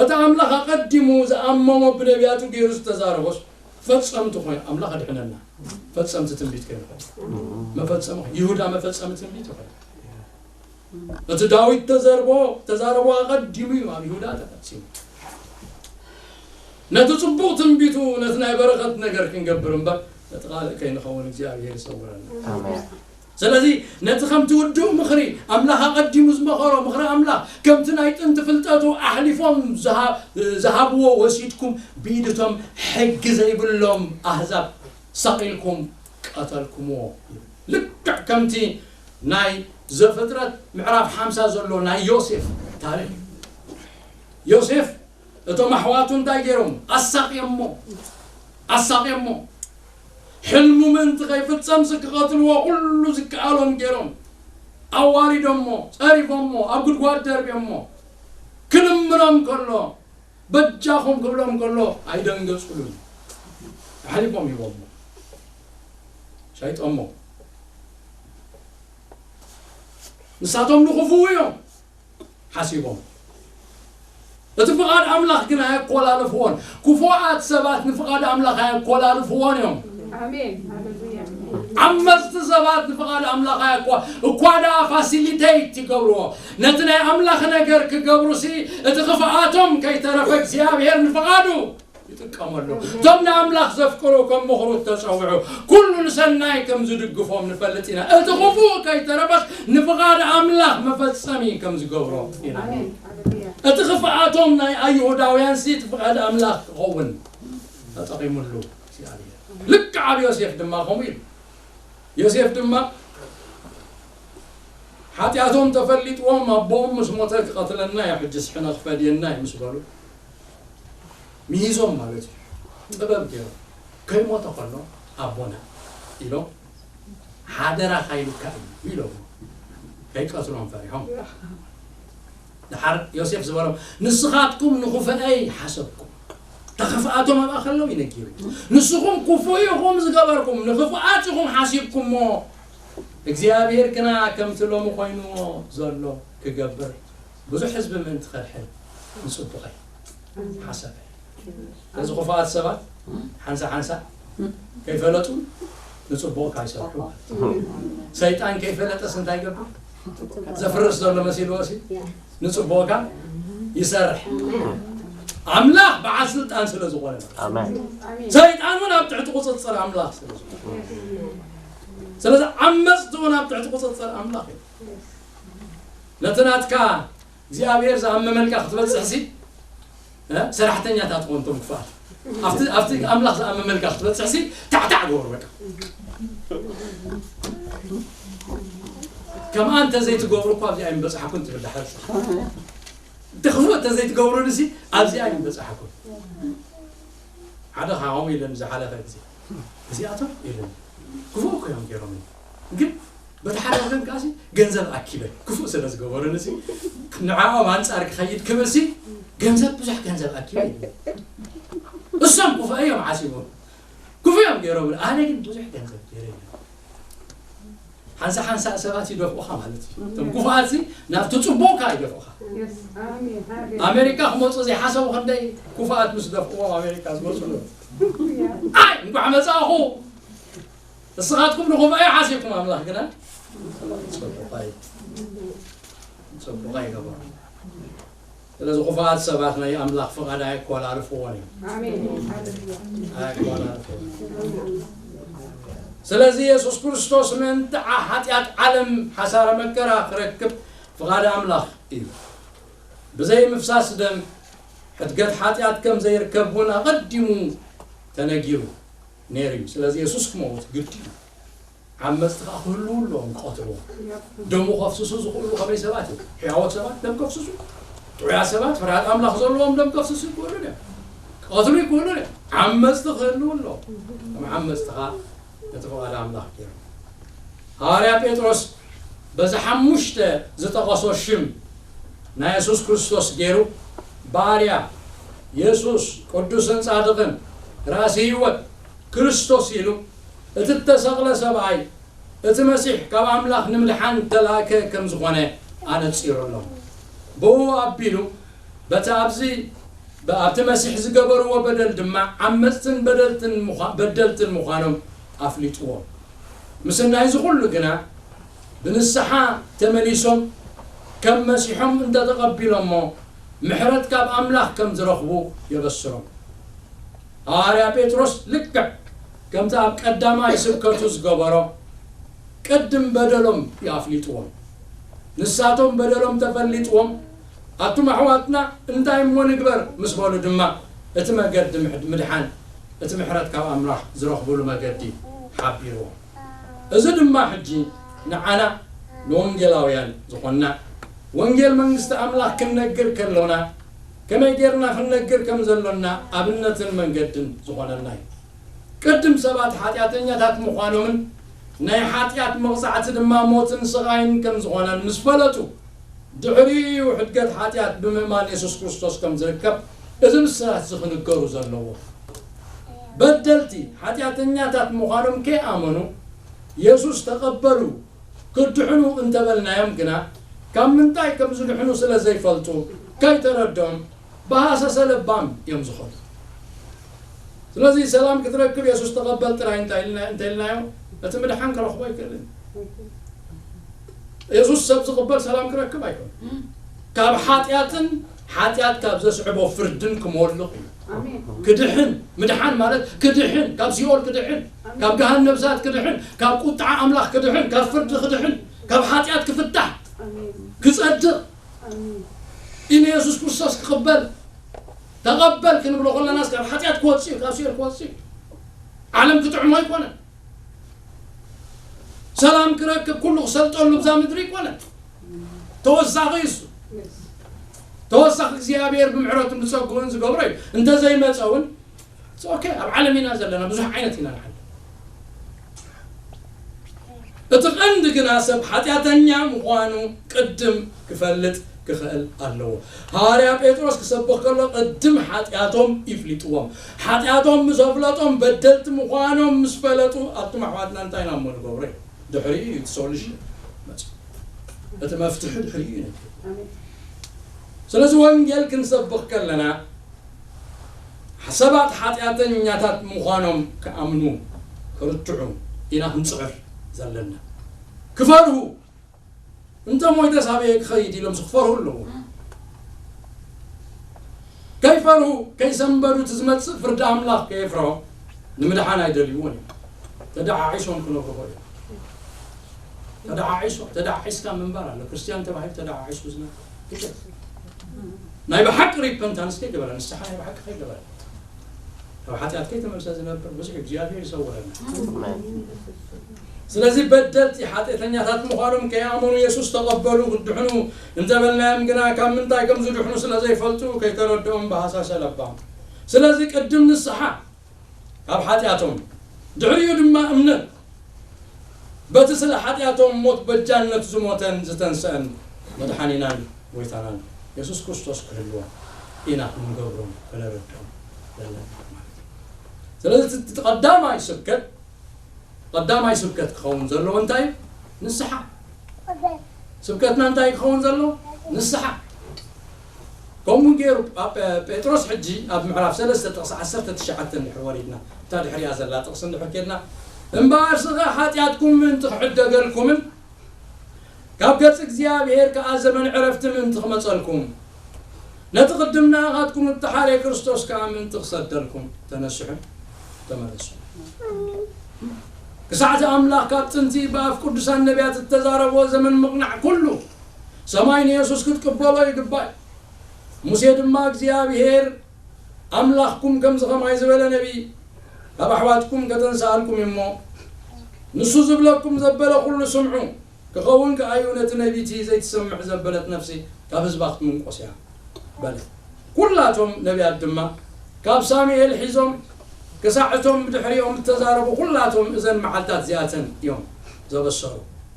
እቲ ኣምላኽ ኣቐዲሙ ዝኣመሞ ብነቢያቱ ገይሩ ዝተዛረቦስ ፈጸምቲ ኮይኑ፣ ኣምላኽ ኣድሕነና፣ ፈጸምቲ ትንቢት ኮይኑ ኮይኑ። መፈጸሚ ይሁዳ መፈጸሚ ትንቢት ኮይኑ። እቲ ዳዊት ተዘርቦ ተዛረቦ ኣቐዲሙ እዩ ኣብ ይሁዳ ተፈጺሙ። ነቲ ጽቡቕ ትንቢቱ ነቲ ናይ በረኸት ነገር ክንገብር እምበር ነቲ ካልእ ከይንኸውን እግዚኣብሔር ይሰውረና። ስለዚ ነቲ ከምቲ ውዱእ ምኽሪ ኣምላኽ ኣቐዲሙ ዝመኸሮ ምኽሪ ኣምላኽ ከምቲ ናይ ጥንቲ ፍልጠቱ ኣሕሊፎም ዝሃብዎ ወሲድኩም ብኢድቶም ሕጊ ዘይብሎም ኣህዛብ ሰቒልኩም ቀተልኩምዎ። ልክዕ ከምቲ ናይ ዘፍጥረት ምዕራፍ ሓምሳ ዘሎ ናይ ዮሴፍ ታሪኽ እዩ። ዮሴፍ እቶም ኣሕዋቱ እንታይ ገይሮም? ኣሳቕዮሞ፣ ኣሳቕዮሞ። ሕልሙ ምእንቲ ከይፍጸምሲ ክቐትልዎ ኩሉ ዝከኣሎም ገይሮም ኣዋሪዶሞ፣ ጸሪፎሞ፣ ኣብ ጉድጓድ ደርብዮሞ። ክልምኖም ከሎ፣ በጃኹም ክብሎም ከሎ ኣይደንገጹሉን። ኣሕሊፎም ሂቦሞ፣ ሸይጦሞ። ንሳቶም ንኽፉኡ እዮም ሓሲቦም። እቲ ፍቓድ ኣምላኽ ግን ኣየኮላልፍዎን። ክፉኣት ሰባት ንፍቓድ ኣምላኽ ኣየኮላልፍዎን እዮም። ኣሜን። ሃሌሉያ። ዓመፅቲ ሰባት ንፍቓድ ኣምላኽ ኣየኮ እኳ ደኣ ፋሲሊቴት ይገብርዎ፣ ነቲ ናይ ኣምላኽ ነገር ክገብሩሲ እቲ ክፍኣቶም ከይተረፈ እግዚኣብሔር ንፍቓዱ ይጥቀመሉ። እቶም ንኣምላኽ ዘፍቅሩ ከም ምኽሩ እተጸውዑ ኩሉ ንሰናይ ከም ዝድግፎም ንፈልጥ ኢና። እቲ ክፉእ ከይተረፈስ ንፍቓድ ኣምላኽ መፈጸሚ ከም ዝገብሮ ኢና። ኣሜን። እቲ ክፍኣቶም ናይ ኣይሁዳውያን ሲ እቲ ፍቓድ ኣምላኽ ክኸውን ተጠቒሙሉ እግዚኣብሔር። ልክዕ ኣብ ዮሴፍ ድማ ከምኡ ኢሉ። ዮሴፍ ድማ ሓጢኣቶም ተፈሊጥዎም ኣቦኦም ምስ ሞተ ክቐትለና እዩ፣ ሕጅስ ሕነ ክፈድየና እዩ ምስ በሉ ምሂዞም ማለት እዩ። ጥበብ ገይሮም ከይሞተ ከሎ ኣቦና ኢሎም ሓደራ ካይልካ እዩ ኢሎም ከይቀትሎም ፈሪሖም። ድሓር ዮሴፍ ዝበሎም ንስኻትኩም ንኽፉኣይ ሓሰብኩም። ተኽፍኣቶም ኣብኣ ከለዉ እዩ ነጊሩ። ንስኹም ክፉእ ኢኹም ዝገበርኩም፣ ንኽፉኣት ኢኹም ሓሲብኩሞ። እግዚኣብሔር ግና ከምቲ ሎሚ ኮይንዎ ዘሎ ክገብር ብዙሕ ህዝቢ ምእንቲ ከድሕን ንጽቡቐይ ሓሰበ። ነዚ ክፉኣት ሰባት ሓንሳ ሓንሳ ከይፈለጡ ንጽቡቕካ ይሰርሑ ማለት እዩ። ሰይጣን ከይፈለጠስ እንታይ ይገብር? ዘፍርስ ዘሎ መሲልዎ ሲ ንጽቡቕካ ይሰርሕ። ኣምላኽ በዓል ስልጣን ስለ ዝኾነ ማለት እዩ። ኣሜን። ሰይጣን እውን ኣብ ትሕቲ ቁጽጽር ኣምላኽ ስለ ዝኾነ፣ ስለዚ ዓመጽቲ እውን ኣብ ትሕቲ ቁጽጽር ኣምላኽ እዩ። ነቲ ናትካ እግዚኣብሔር ዝኣመመልካ ክትበጽሕ ሲ እ? ሰራሕተኛታት ኾንቶም ክፋል ኣብቲ ኣብቲ ኣምላኽ ዝኣመመልካ ክትበጽሕ ሲ ታዕታዕ ግበሩ በቃ። ከምኣ እንተ ዘይትገብሩ እኳ ኣብዚኣ ኣይምበጽሓኩን ትብል ድሓር። እቲ ክፉእ እንተ ዘይትገብሩ ንሲ ኣብዚኣ ኣይምበጽሓኩን። ሓደ ካብኦም ኢለን ዝሓለፈ ግዜ እዚኣቶም ኢለን ክፉእ እኮ እዮም ገይሮም ግን በቲ ሓደ ወገን ከኣሲ ገንዘብ ኣኪበ ክፉእ ስለ ዝገበሩኒ ሲ ንዓኦም ኣንጻር ክኸይድ ክብል ሲ ገንዘብ ብዙሕ ገንዘብ ኣኪበ እዩ። እሶም ክፉእ እዮም ሓሲቦም ክፉእ እዮም ገይሮም ኣነ ግን ብዙሕ ገንዘብ ገይረ ሓንሳ ሓንሳ ሰባት ይደፍኡኻ ማለት እዩ። እቶም ክፉኣት ሲ ናብቲ ጽቡቕካ ይደፍኡኻ። ኣሜሪካ ክመፁ ዘይሓሰቡ ክንደይ ክፉኣት ምስ ደፍእዎም ኣሜሪካ ዝመፁ ኣለዉ። ኣይ እንኳዕ መፃእኹ ንስኻትኩም ንኹፍኣይ ሓሲብኩም ኣምላኽ ግና ጽቡቓይ ጽቡቓይ ገበሩ። ስለዚ ክፉኣት ሰባት ናይ ኣምላኽ ፍቓድ ኣየኮላልፍዎን እዮም። ኣየኮላልፍዎን። ስለዚ የሱስ ክርስቶስ ምእንቲ ሓጢኣት ዓለም ሓሳረ መከራ ክረክብ ፍቓድ ኣምላኽ እዩ። ብዘይ ምፍሳስ ደም ሕድገት ሓጢኣት ከም ዘይርከብ እውን ኣቐዲሙ ተነጊሩ ነይሩ እዩ። ስለዚ የሱስ ክመውት ግዲ እዩ። ዓመፅቲ ከዓ ክህልዉ ኣለዎም ክቐትልዎ ደሙ ከፍስሱ ዝኽእሉ ከመይ ሰባት እዮም? ሕያዎት ሰባት ደም ከፍስሱ ጥዑያት ሰባት ፍርሃት ኣምላኽ ዘለዎም ደም ከፍስሱ ይክእሉ እዮም። ክቐትሉ ይክእሉ እዮም። ዓመፅቲ ክህልዉ ኣለዎም። ከም ዓመፅቲ ከዓ ነቲ ፍቓድ ኣምላኽ ገይሮም ሃዋርያ ጴጥሮስ በዚ ሓሙሽተ ዝጠቐሶ ሽም ናይ የሱስ ክርስቶስ ገይሩ ባርያ የሱስ ቅዱስን ጻድቕን ራእሲ ህይወት ክርስቶስ ኢሉ እቲ እተሰቕለ ሰብኣይ እቲ መሲሕ ካብ ኣምላኽ ንምድሓን እተላእከ ከም ዝኾነ ኣነጺሩ ኣሎ። ብኡ ኣቢሉ በቲ ኣብዚ ኣብቲ መሲሕ ዝገበርዎ በደል ድማ ዓመጽትን በደልትን ምዃ- በደልትን ምዃኖም ኣፍሊጥዎም። ምስናይዚ ኩሉ ግና ብንስሓ ተመሊሶም ከም መሲሖም እንተተቐቢሎሞ ምሕረት ካብ ኣምላኽ ከም ዝረኽቡ የበስሮም። ሃዋርያ ጴጥሮስ ልክዕ ከምቲ ኣብ ቀዳማይ ስብከቱ ዝገበሮ ቅድም በደሎም እዩ ኣፍሊጥዎም። ንሳቶም በደሎም ተፈሊጥዎም ኣቱም ኣሕዋትና እንታይ እሞ ንግበር ምስ በሉ ድማ እቲ መገዲ ምድሓን እቲ ምሕረት ካብ ኣምላኽ ዝረኽብሉ መገዲ ሓቢርዎም። እዚ ድማ ሕጂ ንዓና ንወንጌላውያን ዝኾንና ወንጌል መንግስቲ ኣምላኽ ክንነግር ከሎና ከመይ ጌርና ክንነግር ከም ዘሎና ኣብነትን መንገድን ዝኾነና እዩ። ቅድም ሰባት ሓጢኣተኛታት ምዃኖምን ናይ ሓጢኣት መቕጻዕቲ ድማ ሞትን ስቓይን ከም ዝኾነን ምስ ፈለጡ ድሕሪኡ ሕድገት ሓጢኣት ብምእማን የሱስ ክርስቶስ ከም ዝርከብ እዚ ምስራት እዚ ክንገሩ ዘለዎ። በደልቲ ሓጢኣተኛታት ምዃኖም ከይኣመኑ የሱስ ተቐበሉ ክድሕኑ እንተበልናዮም ግና ካብ ምንታይ ከም ዝድሕኑ ስለ ዘይፈልጡ ከይተረድኦም ብሃሰሰ ለባም እዮም ዝኾኑ። ስለዚ ሰላም ክትረክብ የሱስ ተቐበል ጥራይ እንታይ ኢልና እንተኢልናዮ እቲ ምድሓን ክረኽቦ ኣይክእልን። የሱስ ሰብ ዝቕበል ሰላም ክረክብ ኣይኮን። ካብ ሓጢኣትን ሓጢኣት ካብ ዘስዕቦ ፍርድን ክመልቕ እዩ። ክድሕን ምድሓን ማለት ክድሕን ካብ ሲኦል ክድሕን ካብ ገሃነም እሳት ክድሕን ካብ ቁጥዓ ኣምላኽ ክድሕን ካብ ፍርዲ ክድሕን ካብ ሓጢኣት ክፍታሕ ክጸድቕ ንየሱስ ክርስቶስ ክቕበል፣ ተቐበል ክንብሎ ከለናስ ካብ ሓጢኣት ክወጽእ እዩ፣ ካብ ሲኦል ክወጽእ እዩ። ዓለም ክጥዕሞ ኣይኮነን። ሰላም ክረክብ፣ ኩሉ ክሰልጠሉ እዛ ምድሪ ኣይኮነን። ተወሳኺ እሱ። ተወሳኺ እግዚኣብሔር ብምሕረቱን ብጸግኡን ዝገብሮ እዩ። እንተዘይመጸ እውን ኦኬ፣ ኣብ ዓለም ኢና ዘለና፣ ብዙሕ ዓይነት ኢና ንሓልፍ። እቲ ቀንዲ ግና ሰብ ሓጢኣተኛ ምዃኑ ቅድም ክፈልጥ ክኽእል ኣለዎ። ሃዋርያ ጴጥሮስ ክሰብኽ ከሎ ቅድም ሓጢኣቶም ይፍሊጥዎም። ሓጢኣቶም ምስ ኣፍለጦም በደልቲ ምዃኖም ምስ ፈለጡ ኣቱም ኣሕዋትና እንታይ ኢና እሞ ንገብሮ እዩ። ድሕሪኡ እዩ እቲ ሶሉሽን መጽኡ። እቲ መፍትሒ ድሕሪኡ እዩ ነጊሩ። ስለዚ ወንጌል ክንሰብኽ ከለና ሰባት ሓጢኣተኛታት ምዃኖም ክኣምኑ፣ ክርትዑ ኢና ክንጽዕር ዘለና። ክፈርሁ፣ እንተ ሞይተስ ኣበየ ክኸይድ ኢሎም ክፈርሁ ኣለዎም። ከይፈርሁ፣ ከይሰንበዱ እቲ ዝመጽእ ፍርዲ ኣምላኽ ከየፍርሆም ንምድሓን ኣይደልይዎን እዮም። ተደዓዒሶም ክነብሩ እዮም። ተደዓዒሶም፣ ተደዓዒስካ ምንባር ኣሎ። ክርስትያን ተባሂሉ ተደዓዒሱ ዝነብር። ናይ ብሓቂ ሪፐንታንስ ከይገበረ፣ ንስሓ ናይ ብሓቂ ከይገበረ፣ ካብ ሓጢኣት ከይተመልሰ ዝነብር ብዙሕ እግዚኣብሔር ይሰውረና። ስለዚ በደልቲ ሓጢኣተኛታት ምዃኖም ከይኣመኑ የሱስ ተቐበሉ ክድሕኑ እንተበልናዮም ግና ካብ ምንታይ ከም ዝድሕኑ ስለ ዘይፈልጡ ከይተረድኦም ብሃሳሰ ለባም። ስለዚ ቅድም ንስሓ ካብ ሓጢኣቶም ድሕሪኡ ድማ እምነት በቲ ስለ ሓጢኣቶም ሞት በጃነት ዝሞተን ዝተንስአን መድሓኒናን ጎይታናን የሱስ ክርስቶስ ክህልዎም ኢና ክንገብሮም ከነረድኦም ዘለና ማለት እዩ። ስለዚ እቲ ቀዳማይ ስብከት ቀዳማይ ስብከት ክኸውን ዘለዎ እንታይ እዩ? ንስሓ። ስብከትና እንታይ ክኸውን ዘለዎ? ንስሓ። ከምኡ ገይሩ ጳ- ጴጥሮስ ሕጂ ኣብ ምዕራፍ ሰለስተ ጥቕሲ ዓሰርተ ትሽዓተ እንድሕር ወሪድና እታ ድሕሪያ ዘላ ጥቕሲ እንድሕር ኬድና እምበኣር ስኸ ሓጢኣትኩም ምእንቲ ክሕደገልኩምን ካብ ገጽ እግዚኣብሔር ከኣ ዘመን ዕረፍቲ ምእንቲ ክመጸልኩም ነቲ ቅድም ንኣኻትኩም እተሓርየ ክርስቶስ ከኣ ምእንቲ ክሰደልኩም ተነስሑ ተመለሱ። ክሳዕቲ ኣምላኽ ካብ ጥንቲ ብኣፍ ቅዱሳን ነቢያት እተዛረብዎ ዘመን ምቕናዕ ኩሉ ሰማይ ንየሱስ ክትቅበሎ ይግባእ። ሙሴ ድማ እግዚኣብሔር ኣምላኽኩም ከምዚ ኸማይ ዝበለ ነቢይ ካብ ኣሕዋትኩም ከተንስኣልኩም እሞ ንሱ ዝብለኩም ዘበለ ኩሉ ስምዑ። ክኸውን ከኣዩ ነቲ ነቢቲ ዘይትሰምዕ ዘበለት ነፍሲ ካብ ህዝባ ክትምንቆስ እያ በለ። ኩላቶም ነቢያት ድማ ካብ ሳሙኤል ሒዞም ክሳዕ እቶም ብድሕሪኦም እተዛረቡ ኩላቶም እዘን መዓልታት እዚኣተን እዮም ዘበሰሩ።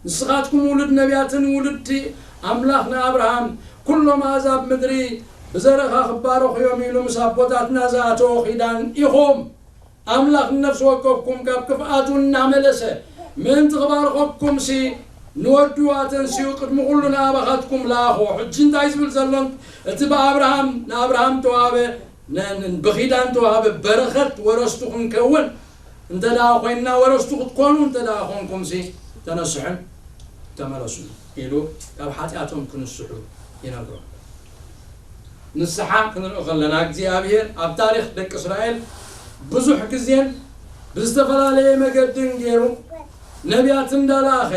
ንስኻትኩም ውሉድ ነቢያትን ውሉድቲ ኣምላኽ ንኣብርሃም ኩሎም ኣህዛብ ምድሪ ብዘርእኻ ክባረኹ እዮም ኢሉ ምስ ኣቦታትና ዝኣተዎ ኺዳን ኢኹም። ኣምላኽ ንነፍሲ ወከፍኩም ካብ ክፍኣቱ እናመለሰ ምእንቲ ክባርኸኩምሲ ንወዱ ኣተንሲኡ ቅድሚ ኩሉ ንኣባኻትኩም ለኣኾ። ሕጂ እንታይ ዝብል ዘሎን እቲ ብኣብርሃም ንኣብርሃም ተዋህበ ነ- ን- ብኺዳን ተዋህበ በረኸት ወረስቱ ክንከውን እንተ ደኣ ኮይንና ወረስቱ ክትኮኑ እንተ ደኣ ኾንኩምሲ ተነስሑን ተመለሱ ኢሉ ካብ ሓጢኣቶም ክንስሑ ይነግሮም። ንስሓ ክንርኢ ከለና እግዚኣብሔር ኣብ ታሪኽ ደቂ እስራኤል ብዙሕ ግዜን ብዝተፈላለየ መገድን ገይሩ ነቢያት እንዳለኣኸ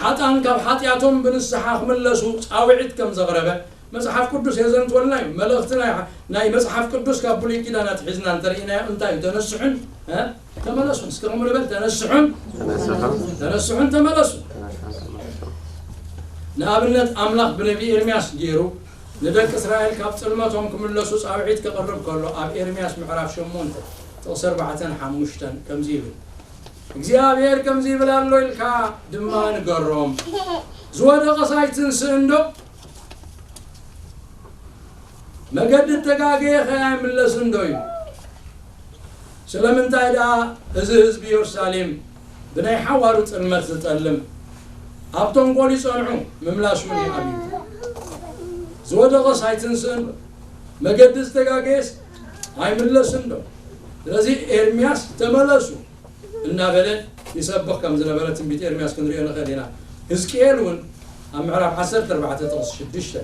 ሓጣን ካብ ሓጢኣቶም ብንስሓ ክምለሱ ፃውዒት ከም ዘቕረበ መጽሓፍ ቅዱስ የዘንትወልና እዩ። መልእኽቲ ናይ ናይ መጽሓፍ ቅዱስ ካብ ብሉይ ኪዳን ኣትሒዝና እንተርኢናዮ እንታይ እዩ? ተነስሑን እ? ተመለሱን። እስኪ ከምኡ ንበል፣ ተነስሑን ተነስሑን ተመለሱ። ንኣብነት ኣምላኽ ብነቢ ኤርምያስ ገይሩ ንደቂ እስራኤል ካብ ጽልመቶም ክምለሱ ጻውዒት ከቕርብ ከሎ ኣብ ኤርምያስ ምዕራፍ ሸሞንተ ጥቕሲ ኣርባዕተን ሓሙሽተን ከምዚ ይብል፣ እግዚኣብሔር ከምዚ ይብል ኣሎ ኢልካ ድማ ንገሮም። ዝወደቐስ ኣይትንስእን ዶ? መገዲ እተጋገየ ኸ ኣይምለስን ዶ እዩ? ስለምንታይ ደኣ እዚ ህዝቢ የሩሳሌም ብናይ ሓዋሩ ጽልመት ዝጠልም ኣብ ተንኮል ይጸንዑ፣ ምምላስ እውን ይኣብዩ። ዝወደቐስ ኣይትንስእን ዶ? መገዲ ዝተጋገየስ ኣይምለስን ዶ? ስለዚ ኤርምያስ ተመለሱ እናበለ ይሰብኽ ከም ዝነበረ ትንቢት ኤርምያስ ክንሪኦ ንኽእል ኢና። ህዝቅኤል እውን ኣብ ምዕራፍ ዓሰርተ ኣርባዕተ ጥቕሲ ሽዱሽተ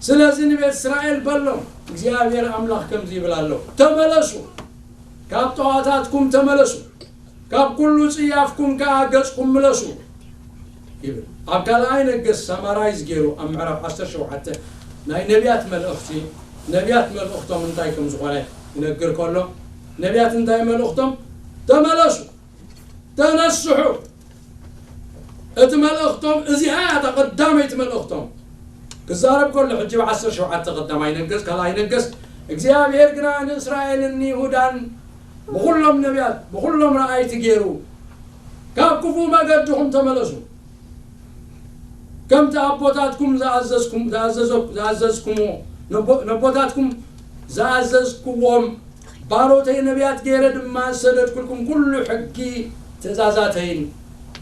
ስለዚ ንቤት እስራኤል በሎም፣ እግዚኣብሔር ኣምላኽ ከምዚ ይብል ኣሎ፣ ተመለሱ፣ ካብ ጠዋታትኩም ተመለሱ፣ ካብ ኩሉ ጽያፍኩም ከኣ ገጽኩም ምለሱ ይብል። ኣብ ካልኣይ ነገስ ሳማራይዝ ገይሩ ኣብ ምዕራፍ ዓሰርተ ሸውዓተ ናይ ነቢያት መልእኽቲ፣ ነቢያት መልእኽቶም እንታይ ከም ዝኾነ ይነግር ከሎ፣ ነቢያት እንታይ መልእኽቶም? ተመለሱ፣ ተነስሑ። እቲ መልእኽቶም እዚኣ እያ፣ እታ ቀዳመይቲ መልእኽቶም። ክዛረብ ከሎ ሕጂ ብ ዓሰርተ ሸውዓተ ቀዳማይ ነገስ፣ ካልኣይ ነገስ፣ እግዚኣብሔር ግና ንእስራኤልን ንይሁዳን ብኹሎም ነቢያት፣ ብኹሎም ረኣይቲ ገይሩ፣ ካብ ክፉእ መገድኹም ተመለሱ፣ ከምቲ ኣቦታትኩም ዝኣዘዝኩም፣ ዝኣዘዘ-፣ ዝኣዘዝኩምዎ፣ ነቦ-፣ ነቦታትኩም ዝኣዘዝኩዎም ባሮተይ ነቢያት ገይረ ድማ ዝሰደድኩልኩም ኩሉ ሕጊ ትእዛዛተይን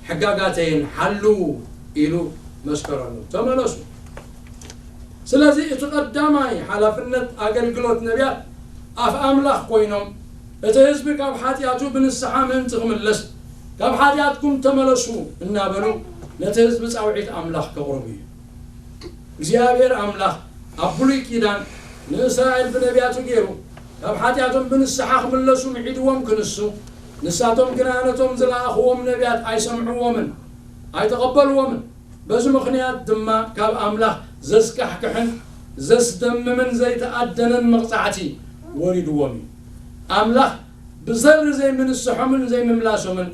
ሕጋጋተይን ሓልዉ ኢሉ መስከረሉ። ተመለሱ። ስለዚ እቲ ቀዳማይ ሓላፍነት ኣገልግሎት ነቢያት ኣፍ ኣምላኽ ኮይኖም እቲ ህዝቢ ካብ ሓጢኣቱ ብንስሓ ምእንቲ ክምለስ ካብ ሓጢኣትኩም ተመለሱ እናበሉ ነቲ ህዝቢ ጻውዒት ኣምላኽ ከቕርቡ እዩ። እግዚኣብሔር ኣምላኽ ኣብ ብሉይ ኪዳን ንእስራኤል ብነቢያቱ ገይሩ ካብ ሓጢኣቶም ብንስሓ ክምለሱ ምዒድዎም ክንሱ፣ ንሳቶም ግና ነቶም ዝለኣኽዎም ነቢያት ኣይሰምዕዎምን ኣይተቐበልዎምን። በዚ ምኽንያት ድማ ካብ ኣምላኽ ዘስካሕክሕን ዘስደምምን ዘይተኣደነን መቕጻዕቲ ወሪድዎም እዩ። ኣምላኽ ብዘሪ ዘይምንስሖምን ዘይምምላሶምን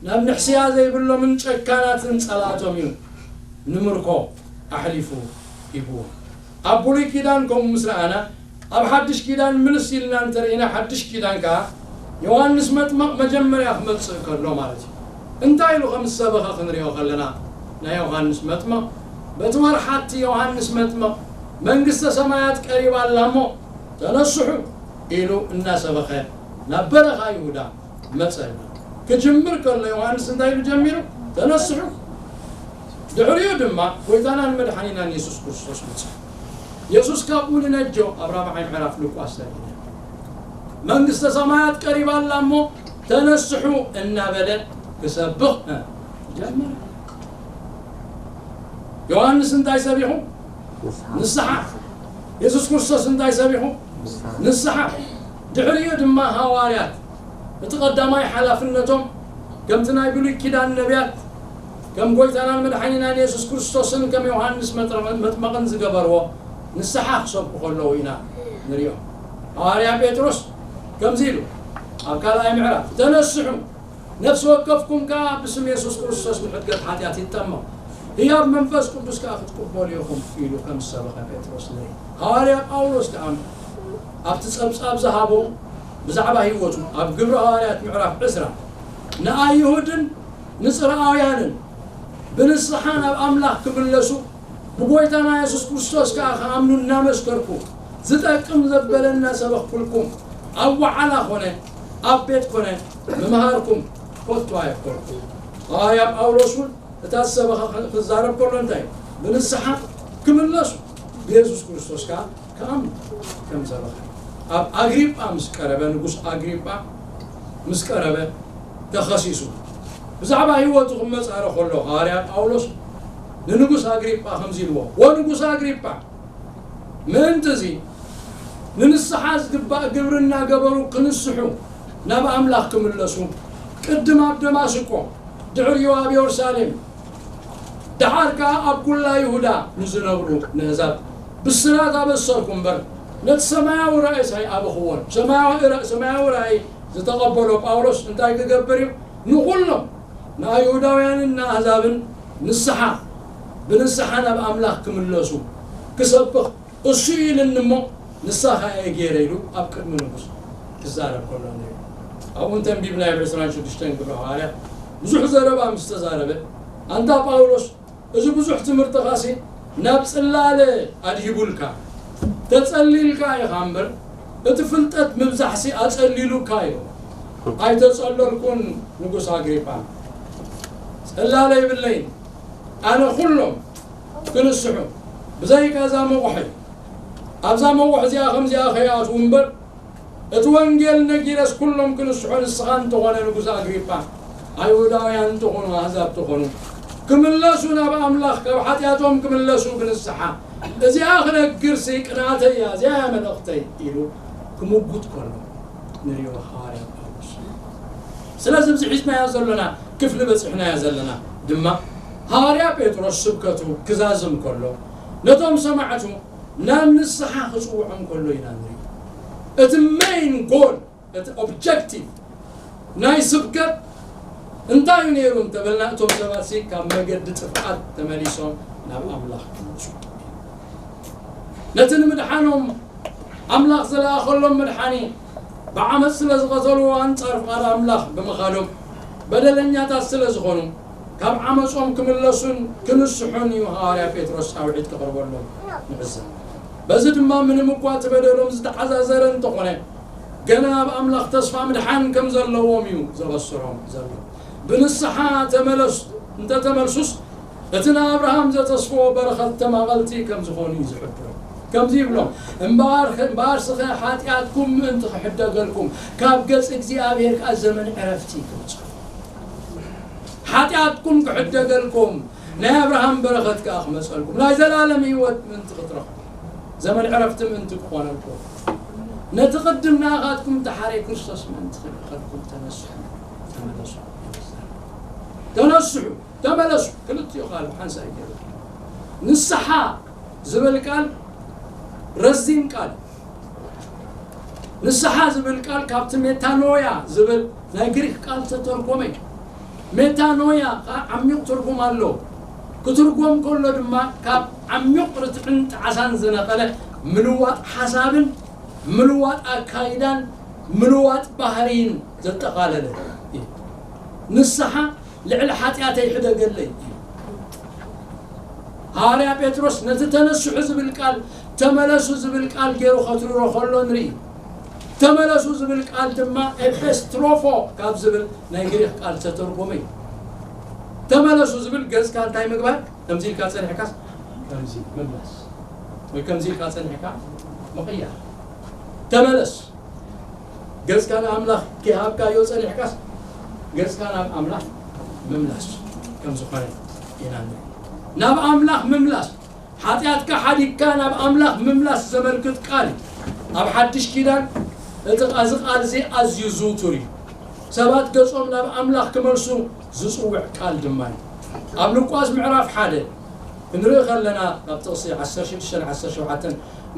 ናብ ንሕስያ ዘይብሎምን ጨካናትን ጸላእቶም እዩ ንምርኮ ኣሕሊፉ ሂብዎም። ኣብ ብሉይ ኪዳን ከምኡ ምስ ረኣና፣ ኣብ ሓድሽ ኪዳን ምልስ ኢልና እንተርኢና፣ ሓድሽ ኪዳን ከኣ ዮሃንስ መጥመቕ መጀመርያ ክመጽእ ከሎ ማለት እዩ። እንታይ ኢሉ ከም ዝሰበኸ ክንሪኦ ከለና፣ ናይ ዮሃንስ መጥመቕ፣ በቲ ወርሓቲ ዮሃንስ መጥመቕ መንግስተ ሰማያት ቀሪባ ኣላ እሞ ተነስሑ ኢሉ እናሰበኸ ናብ በረኻ ይሁዳ መጸ። ክጅምር ከሎ ዮሃንስ እንታይ ኢሉ ጀሚሩ? ተነስሑ። ድሕሪኡ ድማ ጎይታናን መድሓኒናን የሱስ ክርስቶስ መጸ። የሱስ ካብኡ ንነጆ ኣብ ራብዓይ ምዕራፍ ሉቃስ ተሪእና። መንግስተ ሰማያት ቀሪባ ኣላ እሞ ተነስሑ እናበለ ክሰብኽ፣ እ፣ ጀመረ። ዮሃንስ እንታይ ሰቢኹ? ንስሓ። ንስሓ። የሱስ ክርስቶስ እንታይ ሰቢኹ? ንስሓ። ንስሓ። ድሕሪኡ ድማ ሃዋርያት እቲ ቀዳማይ ሓላፍነቶም ከምቲ ናይ ብሉይ ኪዳን ነቢያት ከም ጎይታናን መድሓኒናን የሱስ ክርስቶስን ከም ዮሃንስ መጥረ-፣ መጥመቕን ዝገበርዎ ንስሓ ክሰብኩ ከለዉ ኢና ንሪኦ። ሃዋርያ ጴጥሮስ ከምዚ ኢሉ ኣብ ካልኣይ ምዕራፍ፣ "ተነስሑ፣ ነፍሲ ወከፍኩም ከኣ ብስም የሱስ ክርስቶስ ንሕድገት ሓጢኣት ይጠመቕ፣ ህያብ መንፈስ ቅዱስ ከኣ ክትቅበሉ ኢኹም" ኢሉ ከም ዝሰበኸ ጴጥሮስ ንርኢ። ሃዋርያ ጳውሎስ ከኣ ኣብቲ ጸብጻብ ዝሃቦ ብዛዕባ ህይወቱ ኣብ ግብሪ ሃዋርያት ምዕራፍ ዕስራ፣ ንኣይሁድን ንጽርኣውያንን ብንስሓ ናብ ኣምላኽ ክምለሱ፣ ብጎይታና የሱስ ክርስቶስ ከኣ ክኣምኑ እናመስከርኩ፣ ዝጠቅም ዘበለ እናሰበኽኩልኩም፣ ኣብ ወዓላ ኮነ ኣብ ቤት ኮነ ምምሃርኩም ከቶ ኣየፍቀርኩ። ሃዋርያ ጳውሎስ እውን እታ ዝሰበኸ ክዛረብ ከሎ እንታይ እዩ? ብንስሓ ክምለሱ፣ ብየሱስ ክርስቶስ ከኣ ክኣምኑ ከም ሰበኸ። ኣብ ኣግሪጳ ምስ ቀረበ፣ ንጉስ ኣግሪጳ ምስ ቀረበ ተኸሲሱ። ብዛዕባ ህይወቱ ክመጻረ ከሎ ሃዋርያ ጳውሎስ ንንጉስ ኣግሪጳ ከምዚ ኢልዎ፣ "ወንጉስ ኣግሪጳ፣ ምእንቲ እዚ ንንስሓ ዝግባእ ግብሪ እናገበሩ ክንስሑ፣ ናብ ኣምላኽ ክምለሱ፣ ቅድም ኣብ ደማስቆ፣ ድሕሪኡ ኣብ የሩሳሌም፣ ደሓር ከኣ ኣብ ኩላ ይሁዳ ንዝነብሩ ነህዛብ ብስራት ኣበሰርኩ እምበር፣ ነቲ ሰማያዊ ራእይስ ኣይኣበኽዎን። ሰማያዊ ራ-፣ ሰማያዊ ራእይ ዝተቐበሎ ጳውሎስ እንታይ ክገብር እዩ? ንኹሎም፣ ንኣይሁዳውያንን ንኣህዛብን ንስሓ፣ ብንስሓ ናብ ኣምላኽ ክምለሱ ክሰብኽ እሱ ኢልኒ እሞ፣ ንሳ ኸኣ እየ ገይረ ኢሉ ኣብ ቅድሚ ንጉስ ክዛረብ ከሎ ንርኢ። ኣብኡ እንተንቢብና፣ ኣብ ዕስራን ሽዱሽተን ግብረ ሃዋርያት ብዙሕ ዘረባ ምስ ተዛረበ፣ ኣንታ ጳውሎስ፣ እዚ ብዙሕ ትምህርትኻሲ ናብ ጽላለ ኣድሂቡልካ፣ ተጸሊልካ ኢኻ እምበር፣ እቲ ፍልጠት ምብዛሕሲ ኣጸሊሉካ ኢሉ። ኣይተጸለልኩን ንጉስ ኣግሪጳ፣ ጽላለ የብለይን። ኣነ ኩሎም ክንስሑ፣ ብዘይካ እዛ መቑሒ፣ ኣብዛ መቑሒ እዚኣ ከምዚኣ ከይኣትዉ እምበር፣ እቲ ወንጌል ነጊረስ ኩሎም ክንስሑ፣ ንስኻ እንተኾነ ንጉስ ኣግሪጳ፣ ኣይሁዳውያን እንተኾኑ ኣህዛብ እንተኾኑ ክምለሱ፣ ናብ ኣምላኽ ካብ ሓጢኣቶም ክምለሱ ብንስሓ፣ እዚኣ ክነግርሲ ቅንኣተይ እያ፣ እዚኣ እያ መልእኽተይ ኢሉ ክምጉት ከሎ ንሪኦ ሃዋርያ ጳውሎስ። ስለዚ ኣብዚ ሒዝናዮ ዘለና ክፍሊ በጺሕናዮ ዘለና ድማ ሃዋርያ ጴጥሮስ ስብከቱ ክዛዝም ከሎ ነቶም ሰማዕቱ ናብ ንስሓ ክጽውዖም ከሎ ኢና ንርኢ። እቲ ሜይን ጎል፣ እቲ ኦብጀክቲቭ ናይ ስብከት እንታይ እዩ ነይሩ እንተበልና፣ እቶም ሰባት ሲ ካብ መገዲ ጥፍኣት ተመሊሶም ናብ ኣምላኽ ክመጹ፣ ነቲ ንምድሓኖም ኣምላኽ ዝለኣኸሎም መድሓኒ ብዓመፅ ስለ ዝቐተልዎ፣ ኣንጻር ፍቓድ ኣምላኽ ብምኻዶም፣ በደለኛታት ስለ ዝኾኑ፣ ካብ ዓመጾም ክምለሱን ክንስሑን እዩ ሃዋርያ ጴጥሮስ ጻውዒት ክቕርበሎም ንዕዘብ። በዚ ድማ ምንም እኳ እቲ በደሎም ዝተሓዛዘረ እንተኾነ፣ ገና ኣብ ኣምላኽ ተስፋ ምድሓን ከም ዘለዎም እዩ ዘበስሮም ዘሎ። ብንስሓ ተመለሱ፣ እንተተመልሱስ፣ እቲ ንኣብርሃም ዘተስፍዎ በረኸት ተማቐልቲ ከም ዝኾኑ እዩ ዝሕብሮ። ከምዚ ይብሎም፣ እምበኣር፣ እምበኣር ስኸ ሓጢኣትኩም ምእንቲ ክሕደገልኩም፣ ካብ ገጽ እግዚኣብሔር ከኣ ዘመን ዕረፍቲ ክምጽእ። ሓጢኣትኩም ክሕደገልኩም፣ ናይ ኣብርሃም በረኸት ከኣ ክመጸልኩም፣ ናይ ዘላለም ህይወት ምእንቲ ክትረኽቡ፣ ዘመን ዕረፍቲ ምእንቲ ክኾነልኩም፣ ነቲ ቅድም ንኣኻትኩም ተሓሬ ክርስቶስ ምእንቲ ክልእኸልኩም ተነስሑ፣ ተመለሱ። ተነስሑ፣ ተመለሱ። ክልቲኡ ቃል ብሓንሳእ ይገርም። ንስሓ ዝብል ቃል ረዚን ቃል። ንስሓ ዝብል ቃል ካብቲ ሜታኖያ ዝብል ናይ ግሪክ ቃል ዝተተርጎመ እዩ። ሜታኖያ ከዓ ዓሚቕ ትርጉም ኣለዎ። ክትርጎም ከሎ ድማ ካብ ዓሚቕ ርትዕን ጣዕሳን ዝነቐለ ምልዋጥ ሓሳብን ምልዋጥ ኣካይዳን ምልዋጥ ባህርይን ዘጠቓለለ እዩ። ንስሓ ልዕሊ ሓጢኣተይ ሕደገለይ እዩ። ሃዋርያ ጴጥሮስ ነቲ ተነስሑ ዝብል ቃል ተመለሱ ዝብል ቃል ገይሩ ከትርሮ ከሎ ንርኢ። ተመለሱ ዝብል ቃል ድማ ኤፔስትሮፎ ካብ ዝብል ናይ ግሪክ ቃል ዝተተርጎመ እዩ። ተመለሱ ዝብል ገጽካ እንታይ ምግባር? ከምዚ ኢልካ ጸኒሕካስ ከምዚ ምምላስ፣ ወይ ከምዚ ኢልካ ጸኒሕካ ምቕያር። ተመለስ። ገጽካ ንኣምላኽ ከይሃብካዮ ጸኒሕካስ፣ ገጽካ ናብ ኣምላኽ ምምላስ ከም ዝኾነ ኢና ንርኢ። ናብ ኣምላኽ ምምላስ፣ ሓጢኣትካ ሓዲግካ ናብ ኣምላኽ ምምላስ ዘመልክት ቃል እዩ። ኣብ ሓድሽ ኪዳን እቲ ቃ-፣ እዚ ቃል እዚ ኣዝዩ ዝውቱር እዩ። ሰባት ገጾም ናብ ኣምላኽ ክመልሱ ዝጽውዕ ቃል ድማ እዩ። ኣብ ሉቃስ ምዕራፍ ሓደ ክንርኢ ከለና፣ ካብ ጥቕሲ ዓሰርተ ሽዱሽተ ዓሰርተ ሸውዓተ፣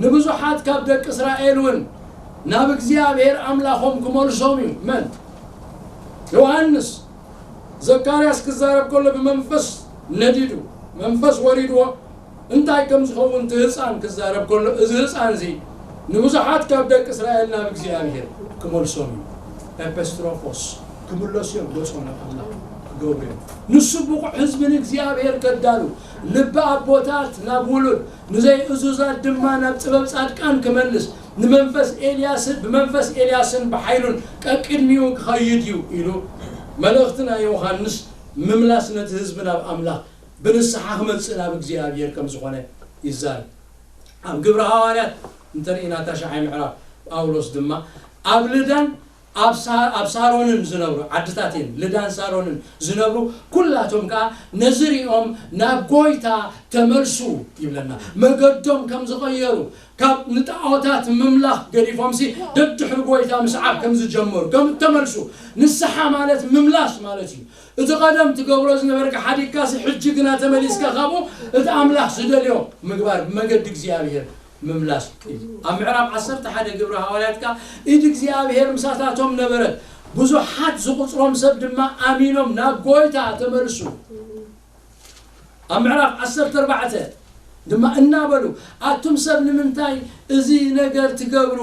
ንብዙሓት ካብ ደቂ እስራኤል እውን ናብ እግዚኣብሔር ኣምላኾም ክመልሶም እዩ። መን? ዮሃንስ። ዘካርያስ ክዛረብ ከሎ ብመንፈስ ነዲዱ፣ መንፈስ ወሪድዎ፣ እንታይ ከም ዝኸውን እቲ ህፃን ክዛረብ ከሎ፣ እዚ ህፃን እዚ ንብዙሓት ካብ ደቂ እስራኤል ናብ እግዚኣብሔር ክመልሶም እዩ። ኤፐስትሮፎስ፣ ክምለሱ እዮም፣ ገጾም ናብ ኣምላኽ ክገብሩ እዮም። ንሱ ብቑዕ ህዝቢ ንእግዚኣብሔር ከዳሉ፣ ልቢ ኣቦታት ናብ ውሉድ፣ ንዘይእዙዛት ድማ ናብ ጥበብ ጻድቃን ክመልስ፣ ንመንፈስ ኤልያስን፣ ብመንፈስ ኤልያስን ብሓይሉን ቀቅድሚኡ ክኸይድ እዩ ኢሉ፣ መልእኽቲ ናይ ዮሃንስ ምምላስ ነቲ ህዝቢ ናብ ኣምላኽ ብንስሓ ክመጽእ ናብ እግዚኣብሔር ከም ዝኾነ ይዛረብ። ኣብ ግብሪ ሃዋርያት እንተርኢና፣ ታሽዓይ ምዕራፍ፣ ጳውሎስ ድማ ኣብ ልዳን ኣብ ሳ-፣ ኣብ ሳሮንን ዝነብሩ፣ ዓድታት እየን፣ ልዳን ሳሮንን ዝነብሩ፣ ኩላቶም ከኣ ነዚ ሪኦም ናብ ጎይታ ተመልሱ ይብለና። መገዶም ከም ዝቐየሩ፣ ካብ ንጣዖታት ምምላኽ ገዲፎምሲ ደድሕሪ ጎይታ ምስዓብ ከም ዝጀመሩ፣ ከም እተመልሱ። ንስሓ ማለት ምምላስ ማለት እዩ። እቲ ቀደም ትገብሮ ዝነበርካ ሓዲግካሲ፣ ሕጂ ግና ተመሊስካ ካብኡ እቲ ኣምላኽ ዝደልዮ ምግባር፣ ብመገዲ እግዚኣብሔር ምምላስ እዩ። ኣብ ምዕራፍ ዓሰርተ ሓደ ግብሪ ሃዋርያት ከኣ፣ ኢድ እግዚኣብሔር ምሳታቶም ነበረት፣ ብዙሓት ዝቑጽሮም ሰብ ድማ ኣሚኖም ናብ ጎይታ ተመልሱ። ኣብ ምዕራፍ ዓሰርተ ኣርባዕተ ድማ እናበሉ፣ ኣቱም ሰብ ንምንታይ እዚ ነገር ትገብሩ?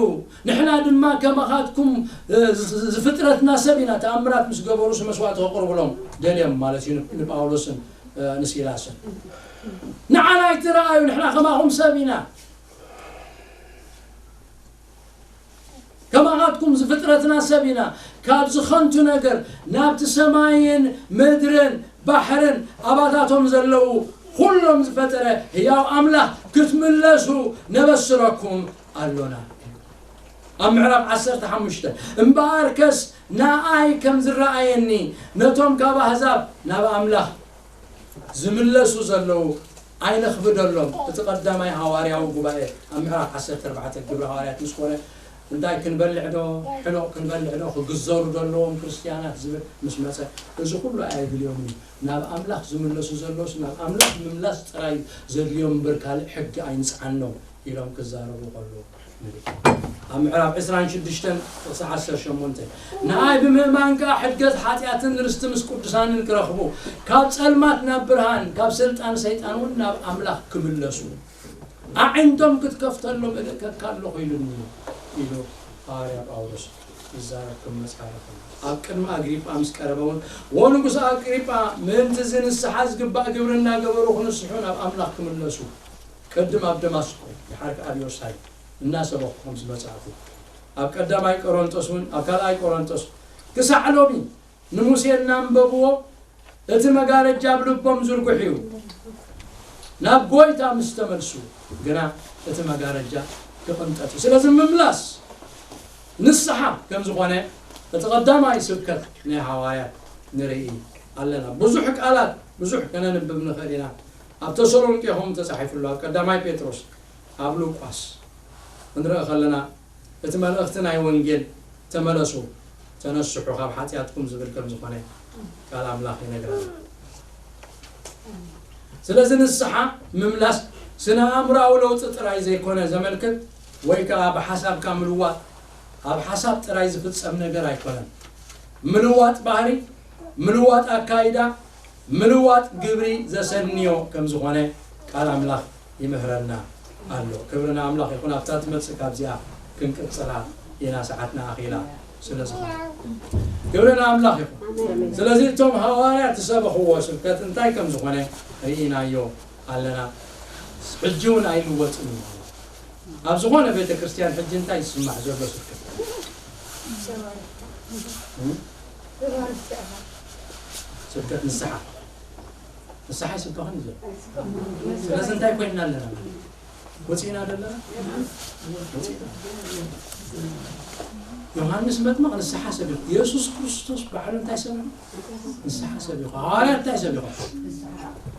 ንሕና ድማ ከማኻትኩም፣ እ፣ ዝ-፣ ዝፍጥረትና ሰብ ኢና። ተኣምራት ምስ ገበሩስ መስዋዕቲ ከቕርቡሎም ደልዮም ማለት እዩ፣ ን-፣ ንጳውሎስን፣ እ፣ ንሲላስን። ንዓና ኣይትረኣዩ፣ ንሕና ከማኹም ሰብ ኢና። ከማኻትኩም ዝፍጥረትና ሰብ ኢና። ካብዚ ኸንቱ ነገር ናብቲ ሰማይን ምድርን ባሕርን ኣባታቶም ዘለዉ ኹሎም ዝፈጠረ ህያው ኣምላኽ ክትምለሱ ነበስረኩም ኣሎና። ኣብ ምዕራፍ ዓሰርተ ሓሙሽተ፣ እምበኣርከስ ንኣይ ከም ዝረኣየኒ ነቶም ካብ ኣህዛብ ናብ ኣምላኽ ዝምለሱ ዘለዉ ኣይነኽብደሎም። እቲ ቀዳማይ ሃዋርያዊ ጉባኤ ኣብ ምዕራፍ ዓሰርተ ኣርባዕተ ግብሪ ሃዋርያት ምስ ኮነ፣ እንታይ ክንበልዕ ዶ፣ ሕኖቕ ክንበልዕ ዶ፣ ክግዘሩ ዶ ኣለዎም ክርስትያናት ዝብል ምስ መጸ፣ እዚ ኩሉ ኣየድልዮምን እዩ። ናብ ኣምላኽ ዝምለሱ ዘለዉስ ናብ ኣምላኽ ምምላስ ጥራይ ዘድልዮም እምበር፣ ካልእ ሕጊ ኣይንጽዓኖም። ኢሎም ክዛረቡ ከለዉ ንርኢ። ኣብ ምዕራፍ ዕስራን ሽዱሽተን ጥቕሲ ዓሰርተ ሸሞንተ፣ ንኣይ ብምእማን ከኣ ሕድገት ሓጢኣትን ርስቲ ምስ ቅዱሳንን ክረኽቡ፣ ካብ ጸልማት ናብ ብርሃን፣ ካብ ስልጣን ሰይጣን እውን ናብ ኣምላኽ ክምለሱ፣ ኣዒንቶም ክትከፍተሎም እልእከካ ኣለኹ ኢሉኒ ኢሉ ሃዋርያ ጳውሎስ ይዛረብ ከም መጻረኹ። ኣብ ቅድሚ ኣግሪጳ ምስ ቀረበ እውን፣ "ወንጉስ ኣግሪጳ፣ ምእንቲ እዚ ንስሓ ዝግባእ ግብሪ እናገበሩ ክንስሑ ናብ ኣምላኽ ክምለሱ፣ ቅድም ኣብ ደማስቆ፣ ድሓር ከኣ ኣብ ኢየሩሳሌም እናሰበኹ ከም ዝመጻእኩ፣ ኣብ ቀዳማይ ቆሮንቶስ እውን፣ ኣብ ካልኣይ ቆሮንቶስ ክሳዕ ሎሚ ንሙሴ እናንበብዎ፣ እቲ መጋረጃ ኣብ ልቦም ዝርጉሕ እዩ። ናብ ጎይታ ምስ ተመልሱ ግና እቲ መጋረጃ ክቕንጠጥ እዩ።" ስለዚ ምምላስ ንስሓ ከም ዝኾነ እቲ ቀዳማይ ስብከት ናይ ሃዋርያት ንርኢ ኣለና። ብዙሕ ቃላት፣ ብዙሕ ከነንብብ ንኽእል ኢና። ኣብ ተሰሎንቄ ኸም ተጻሒፉ ኣሎ፣ ኣብ ቀዳማይ ጴጥሮስ፣ ኣብ ሉቃስ ክንርኢ ከለና፣ እቲ መልእኽቲ ናይ ወንጌል "ተመለሱ፣ ተነስሑ፣ ካብ ሓጢኣትኩም" ዝብል ከም ዝኾነ ቃል ኣምላኽ ይነግረና። ስለዚ ንስሓ ምምላስ ስነ ኣእምሮኣዊ ለውጢ ጥራይ ዘይኮነ ዘመልክት፣ ወይ ከኣ ብሓሳብካ ምልዋጥ ኣብ ሓሳብ ጥራይ ዝፍጸም ነገር ኣይኮነን። ምልዋጥ ባህሪ፣ ምልዋጥ ኣካይዳ፣ ምልዋጥ ግብሪ ዘሰንዮ ከም ዝኾነ ቃል ኣምላኽ ይምህረና ኣሎ። ክብሪ ንኣምላኽ ይኹን። ኣብታ ትመጽእ ካብዚኣ ክንቅጽላ ኢና፣ ሰዓትና ኣኺላ ስለ ዝኾነ። ክብሪ ንኣምላኽ ይኹን። ስለዚ እቶም ሃዋርያት ዝሰበኽዎ ስብከት እንታይ ከም ዝኾነ ርኢናዮ ኣለና። ሕጂ እውን ኣይልወጥን እዩ። ኣብ ዝኾነ ቤተ ክርስቲያን ሕጂ እንታይ ዝስማዕ ዘሎ ስብከት? እም? ስብከት ንስሓ። ንስሓ ይስበኽን እዩ ዘሎ። ስለዚ እንታይ ኮይንና ኣለና? ወፂእና ደለና? ወፂእና። ዮሃንስ መጥምቕ ንስሓ ሰቢኹ። የሱስ ክርስቶስ ባዕሉ እንታይ ሰቢኹ? ንስሓ ሰቢኹ። ሃዋርያት እንታይ ሰቢኹ?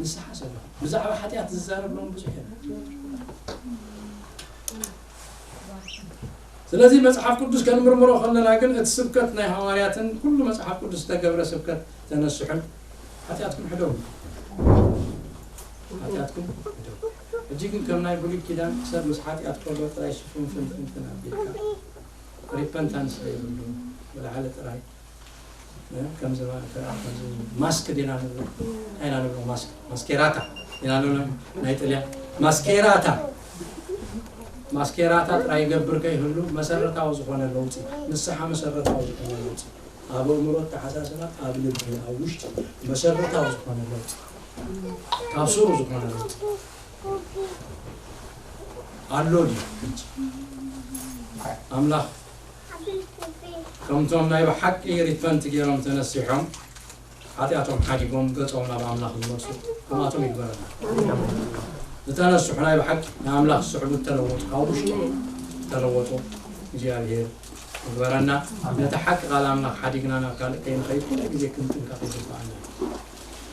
ንስሓ ሰቢኹ። ብዛዕባ ሓጢኣት ዝዛረብ ሎም ብዙሕ የለን። ስለዚ መጽሓፍ ቅዱስ ከንምርምሮ ከለና ግን እቲ ስብከት ናይ ሃዋርያትን ኩሉ መጽሓፍ ቅዱስ ዝተገብረ ስብከት ተነስሑን ሓጢኣትኩም ሕደጉ፣ ሓጢኣትኩም ሕደጉ። ሕጂ ግን ከም ናይ ብሉይ ኪዳን ሰብ ምስ ሓጢኣት ከሎ ጥራይ ሽፍንፍንፍንፍን ኣቢልካ ሪፐንታንስ ዘይብሉ ብላዕሊ ጥራይ ከምዚ ማ-፣ ከምዚ ማስክ ዲና ንብሎ፣ እንታይ ኢና ንብሎ? ማስክ፣ ማስኬራታ ኢና ንብሎ ናይ ጥልያን። ማስኬራታ፣ ማስኬራታ ጥራይ ይገብር ከይህሉ መሰረታዊ ዝኾነ ለውጢ፣ ንስሓ መሰረታዊ ዝኾነ ለውጢ፣ ኣብ ኣእምሮ፣ ኣተሓሳስባ፣ ኣብ ልቢ፣ ኣብ ውሽጢ መሰረታዊ ዝኾነ ለውጢ፣ ካብ ስሩ ዝኾነ ለውጢ ኣሎ ድዩ? ኣምላኽ ከምቶም ናይ ብሓቂ ሪፐንት ገይሮም ተነሲሖም ሓጢኣቶም ሓዲጎም ገጾም ናብ ኣምላኽ ዝመልሱ ከምኣቶም ይግበረና። ዝተነስሑ ናይ ብሓቂ ንኣምላኽ ዝስዕቡ ተለወጡ፣ ካብ ውሽጢ ተለወጡ እግዚኣብሔር ይግበረና። ነቲ ሓቂ ቃል ኣምላኽ ሓዲግና ናብ ካልእ ከይንኸይድ ኩሉ ግዜ ክንጥንቀቕ ይግበኣና።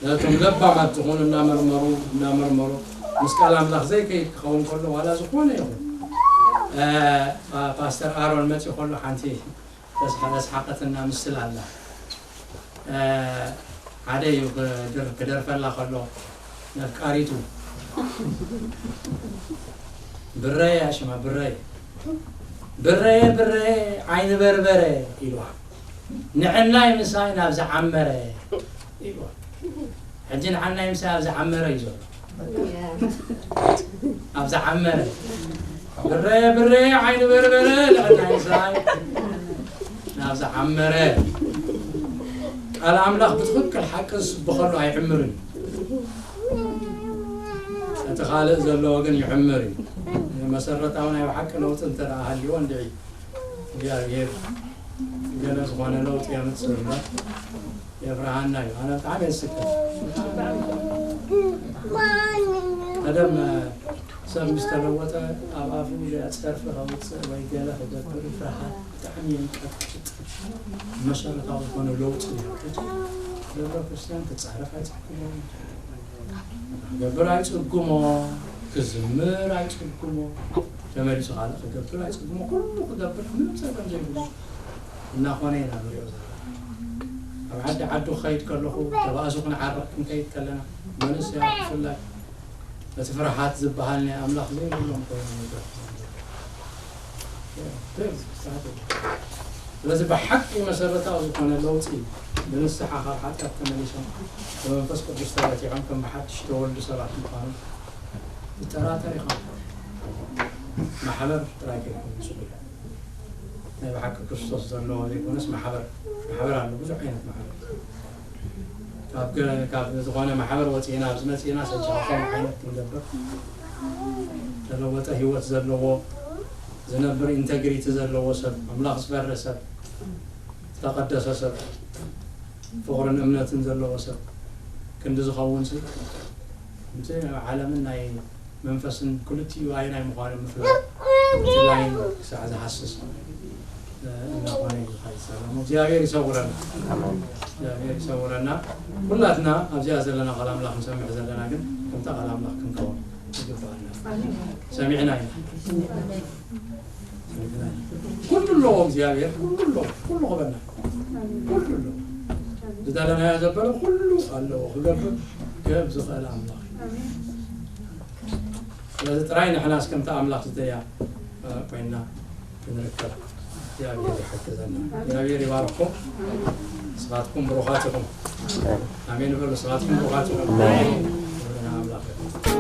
ነቶም ለባማት ዝኾኑ እናመርመሩ፣ እናመርመሩ፣ ምስ ቃል ኣምላኽ ዘይከይድ ክኸውን ከሎ ዋላ ዝኾነ ይኹን፣ እ፣ ፓ-፣ ፓስተር ኣሮን መጺኡ ከሎ ሓንቲ ተስሓ-፣ ተስሓቐትና ምስል ኣላ። እ፣ ሓደ እዩ ክድር-፣ ክደርፈላ ከሎ ነፍቃሪቱ ብረየ ሽማ ብረየ፣ "ብረየ፣ ብረየ፣ ዓይኒ በርበረ" ኢልዋ። "ንዕናይ ምሳይ ናብ ዝዓመረ" ኢልዋ። ሕጂ ንዓናይ ምሳይ ኣብ ዝዓመረ እዩ ዘሎ። ኣብ ዝዓመረ። "ብረየ፣ ብረየ፣ ዓይኒ በርበረ" ንዕናይ ምሳይ ናብ ዝዓመረ። ቃል ኣምላኽ ብትኽክል ሓቂ ዝስብኸሉ ኣይዕምርን እዩ። እቲ ካልእ ዘለዎ ግን ይዕምር እዩ። መሰረታዊ ናይ ብሓቂ ለውጢ እንተ ደኣ ሃልይዎ እንድዒ እግዚኣብሔር ገለ ዝኾነ ለውጢ የምጽእ እምበር የፍርሃና እዩ። ኣነ ብጣዕሚ የስክፍ። ቀደም ሰብ ምስ ተለወጠ ኣብ ኣፉ ጸርፊ ከውጽእ ወይ ገለ ክገብር ፍርሃት ብጣዕሚ የንቀጥቅጥ። መሰረታዊ ዝኾነ ለውጢ እዩ። ሕጂ ደብረ ክርስቲያን ክጻረፍ ኣይጽግሞ፣ ክገብር ኣይጽግሞ፣ ክዝምር ኣይጽግሞ፣ ተመሊሱ ካልእ ክገብር ኣይጽግሞ፣ ኩሉ ክገብር ምንም ጸገም ዘይብሉ እናኾነ ኢና ንሪኦ ዘለና። ኣብ ዓዲ ዓዱ ክኸይድ ከለኹ ተባእሱ ክንዓርቕ ክንከይድ ከለና መንእሰያት ብፍላይ እቲ ፍርሃት ዝበሃል ናይ ኣምላኽ ዘይብሎም ኮይኖም ይረኽቡ። ስለዚ ብሓቂ መሰረታዊ ዝኾነ ለውጢ ብንስሓ ካብ ሓጢኣት ተመሊሶም ብመንፈስ ቅዱስ ተረቲዖም ከም ብሓድሽ ተወልዱ ሰባት ምዃኑ ይጠራጠር ኢኻ። ማሕበር ጥራይ ከይኮኑ ጽቡቅ ናይ ብሓቂ ክርስቶስ ዘለዎ ዘይኮነስ ማሕበር ማሕበር ኣሎ ብዙሕ ዓይነት ማሕበር ካብ ገ- ካብ ዝኾነ ማሕበር ወፂና ኣብዚ መፂና ሰጃኻቶም ዓይነት ክንገብር ተለወጠ ህይወት ዘለዎ ዝነብር ኢንተግሪቲ ዘለዎ ሰብ ኣምላኽ ዝፈርህ ሰብ ዝተቐደሰ ሰብ ፍቕርን እምነትን ዘለዎ ሰብ ክንዲ ዝኸውን ሲ እቲ ናይ ዓለምን ናይ መንፈስን ክልቲኡ ኣየናይ ምዃኑ ምፍላይ እቲ ላይን ክሳዕ ዝሃስስ እናኾነ እዩ ዝኸይድ ዘሎ እግዚኣብሔር ይሰውረና እግዚኣብሔር ይሰውረና ኩላትና ኣብዚኣ ዘለና ቃል ኣምላኽ ንሰምዕ ዘለና ግን ከምታ ቃል ኣምላኽ ክንከውን ይግባኣና ሰሚዕና ኢና ኩሉ ኣለዎ እግዚኣብሔር ኩሉ ኣለዎ ኩሉ ክበና ኩሉ ኣለዎ ዝደለናዮ ዘበለ ኩሉ ኣለዎ ክገብር ክህብ ዝኽእል ኣምላኽ እዩ ስለዚ ጥራይ ንሕናስ ከምቲ ኣምላኽ ዝደልያ ኮይንና ክንርከብ እግዚኣብሔር ይሓግዘና እግዚኣብሔር ይባርኩም ንስኻትኩም ብሩኻት ኢኹም ኣሜን በሉ ንስኻትኩም ብሩኻት ኢኹም ኣምላኽ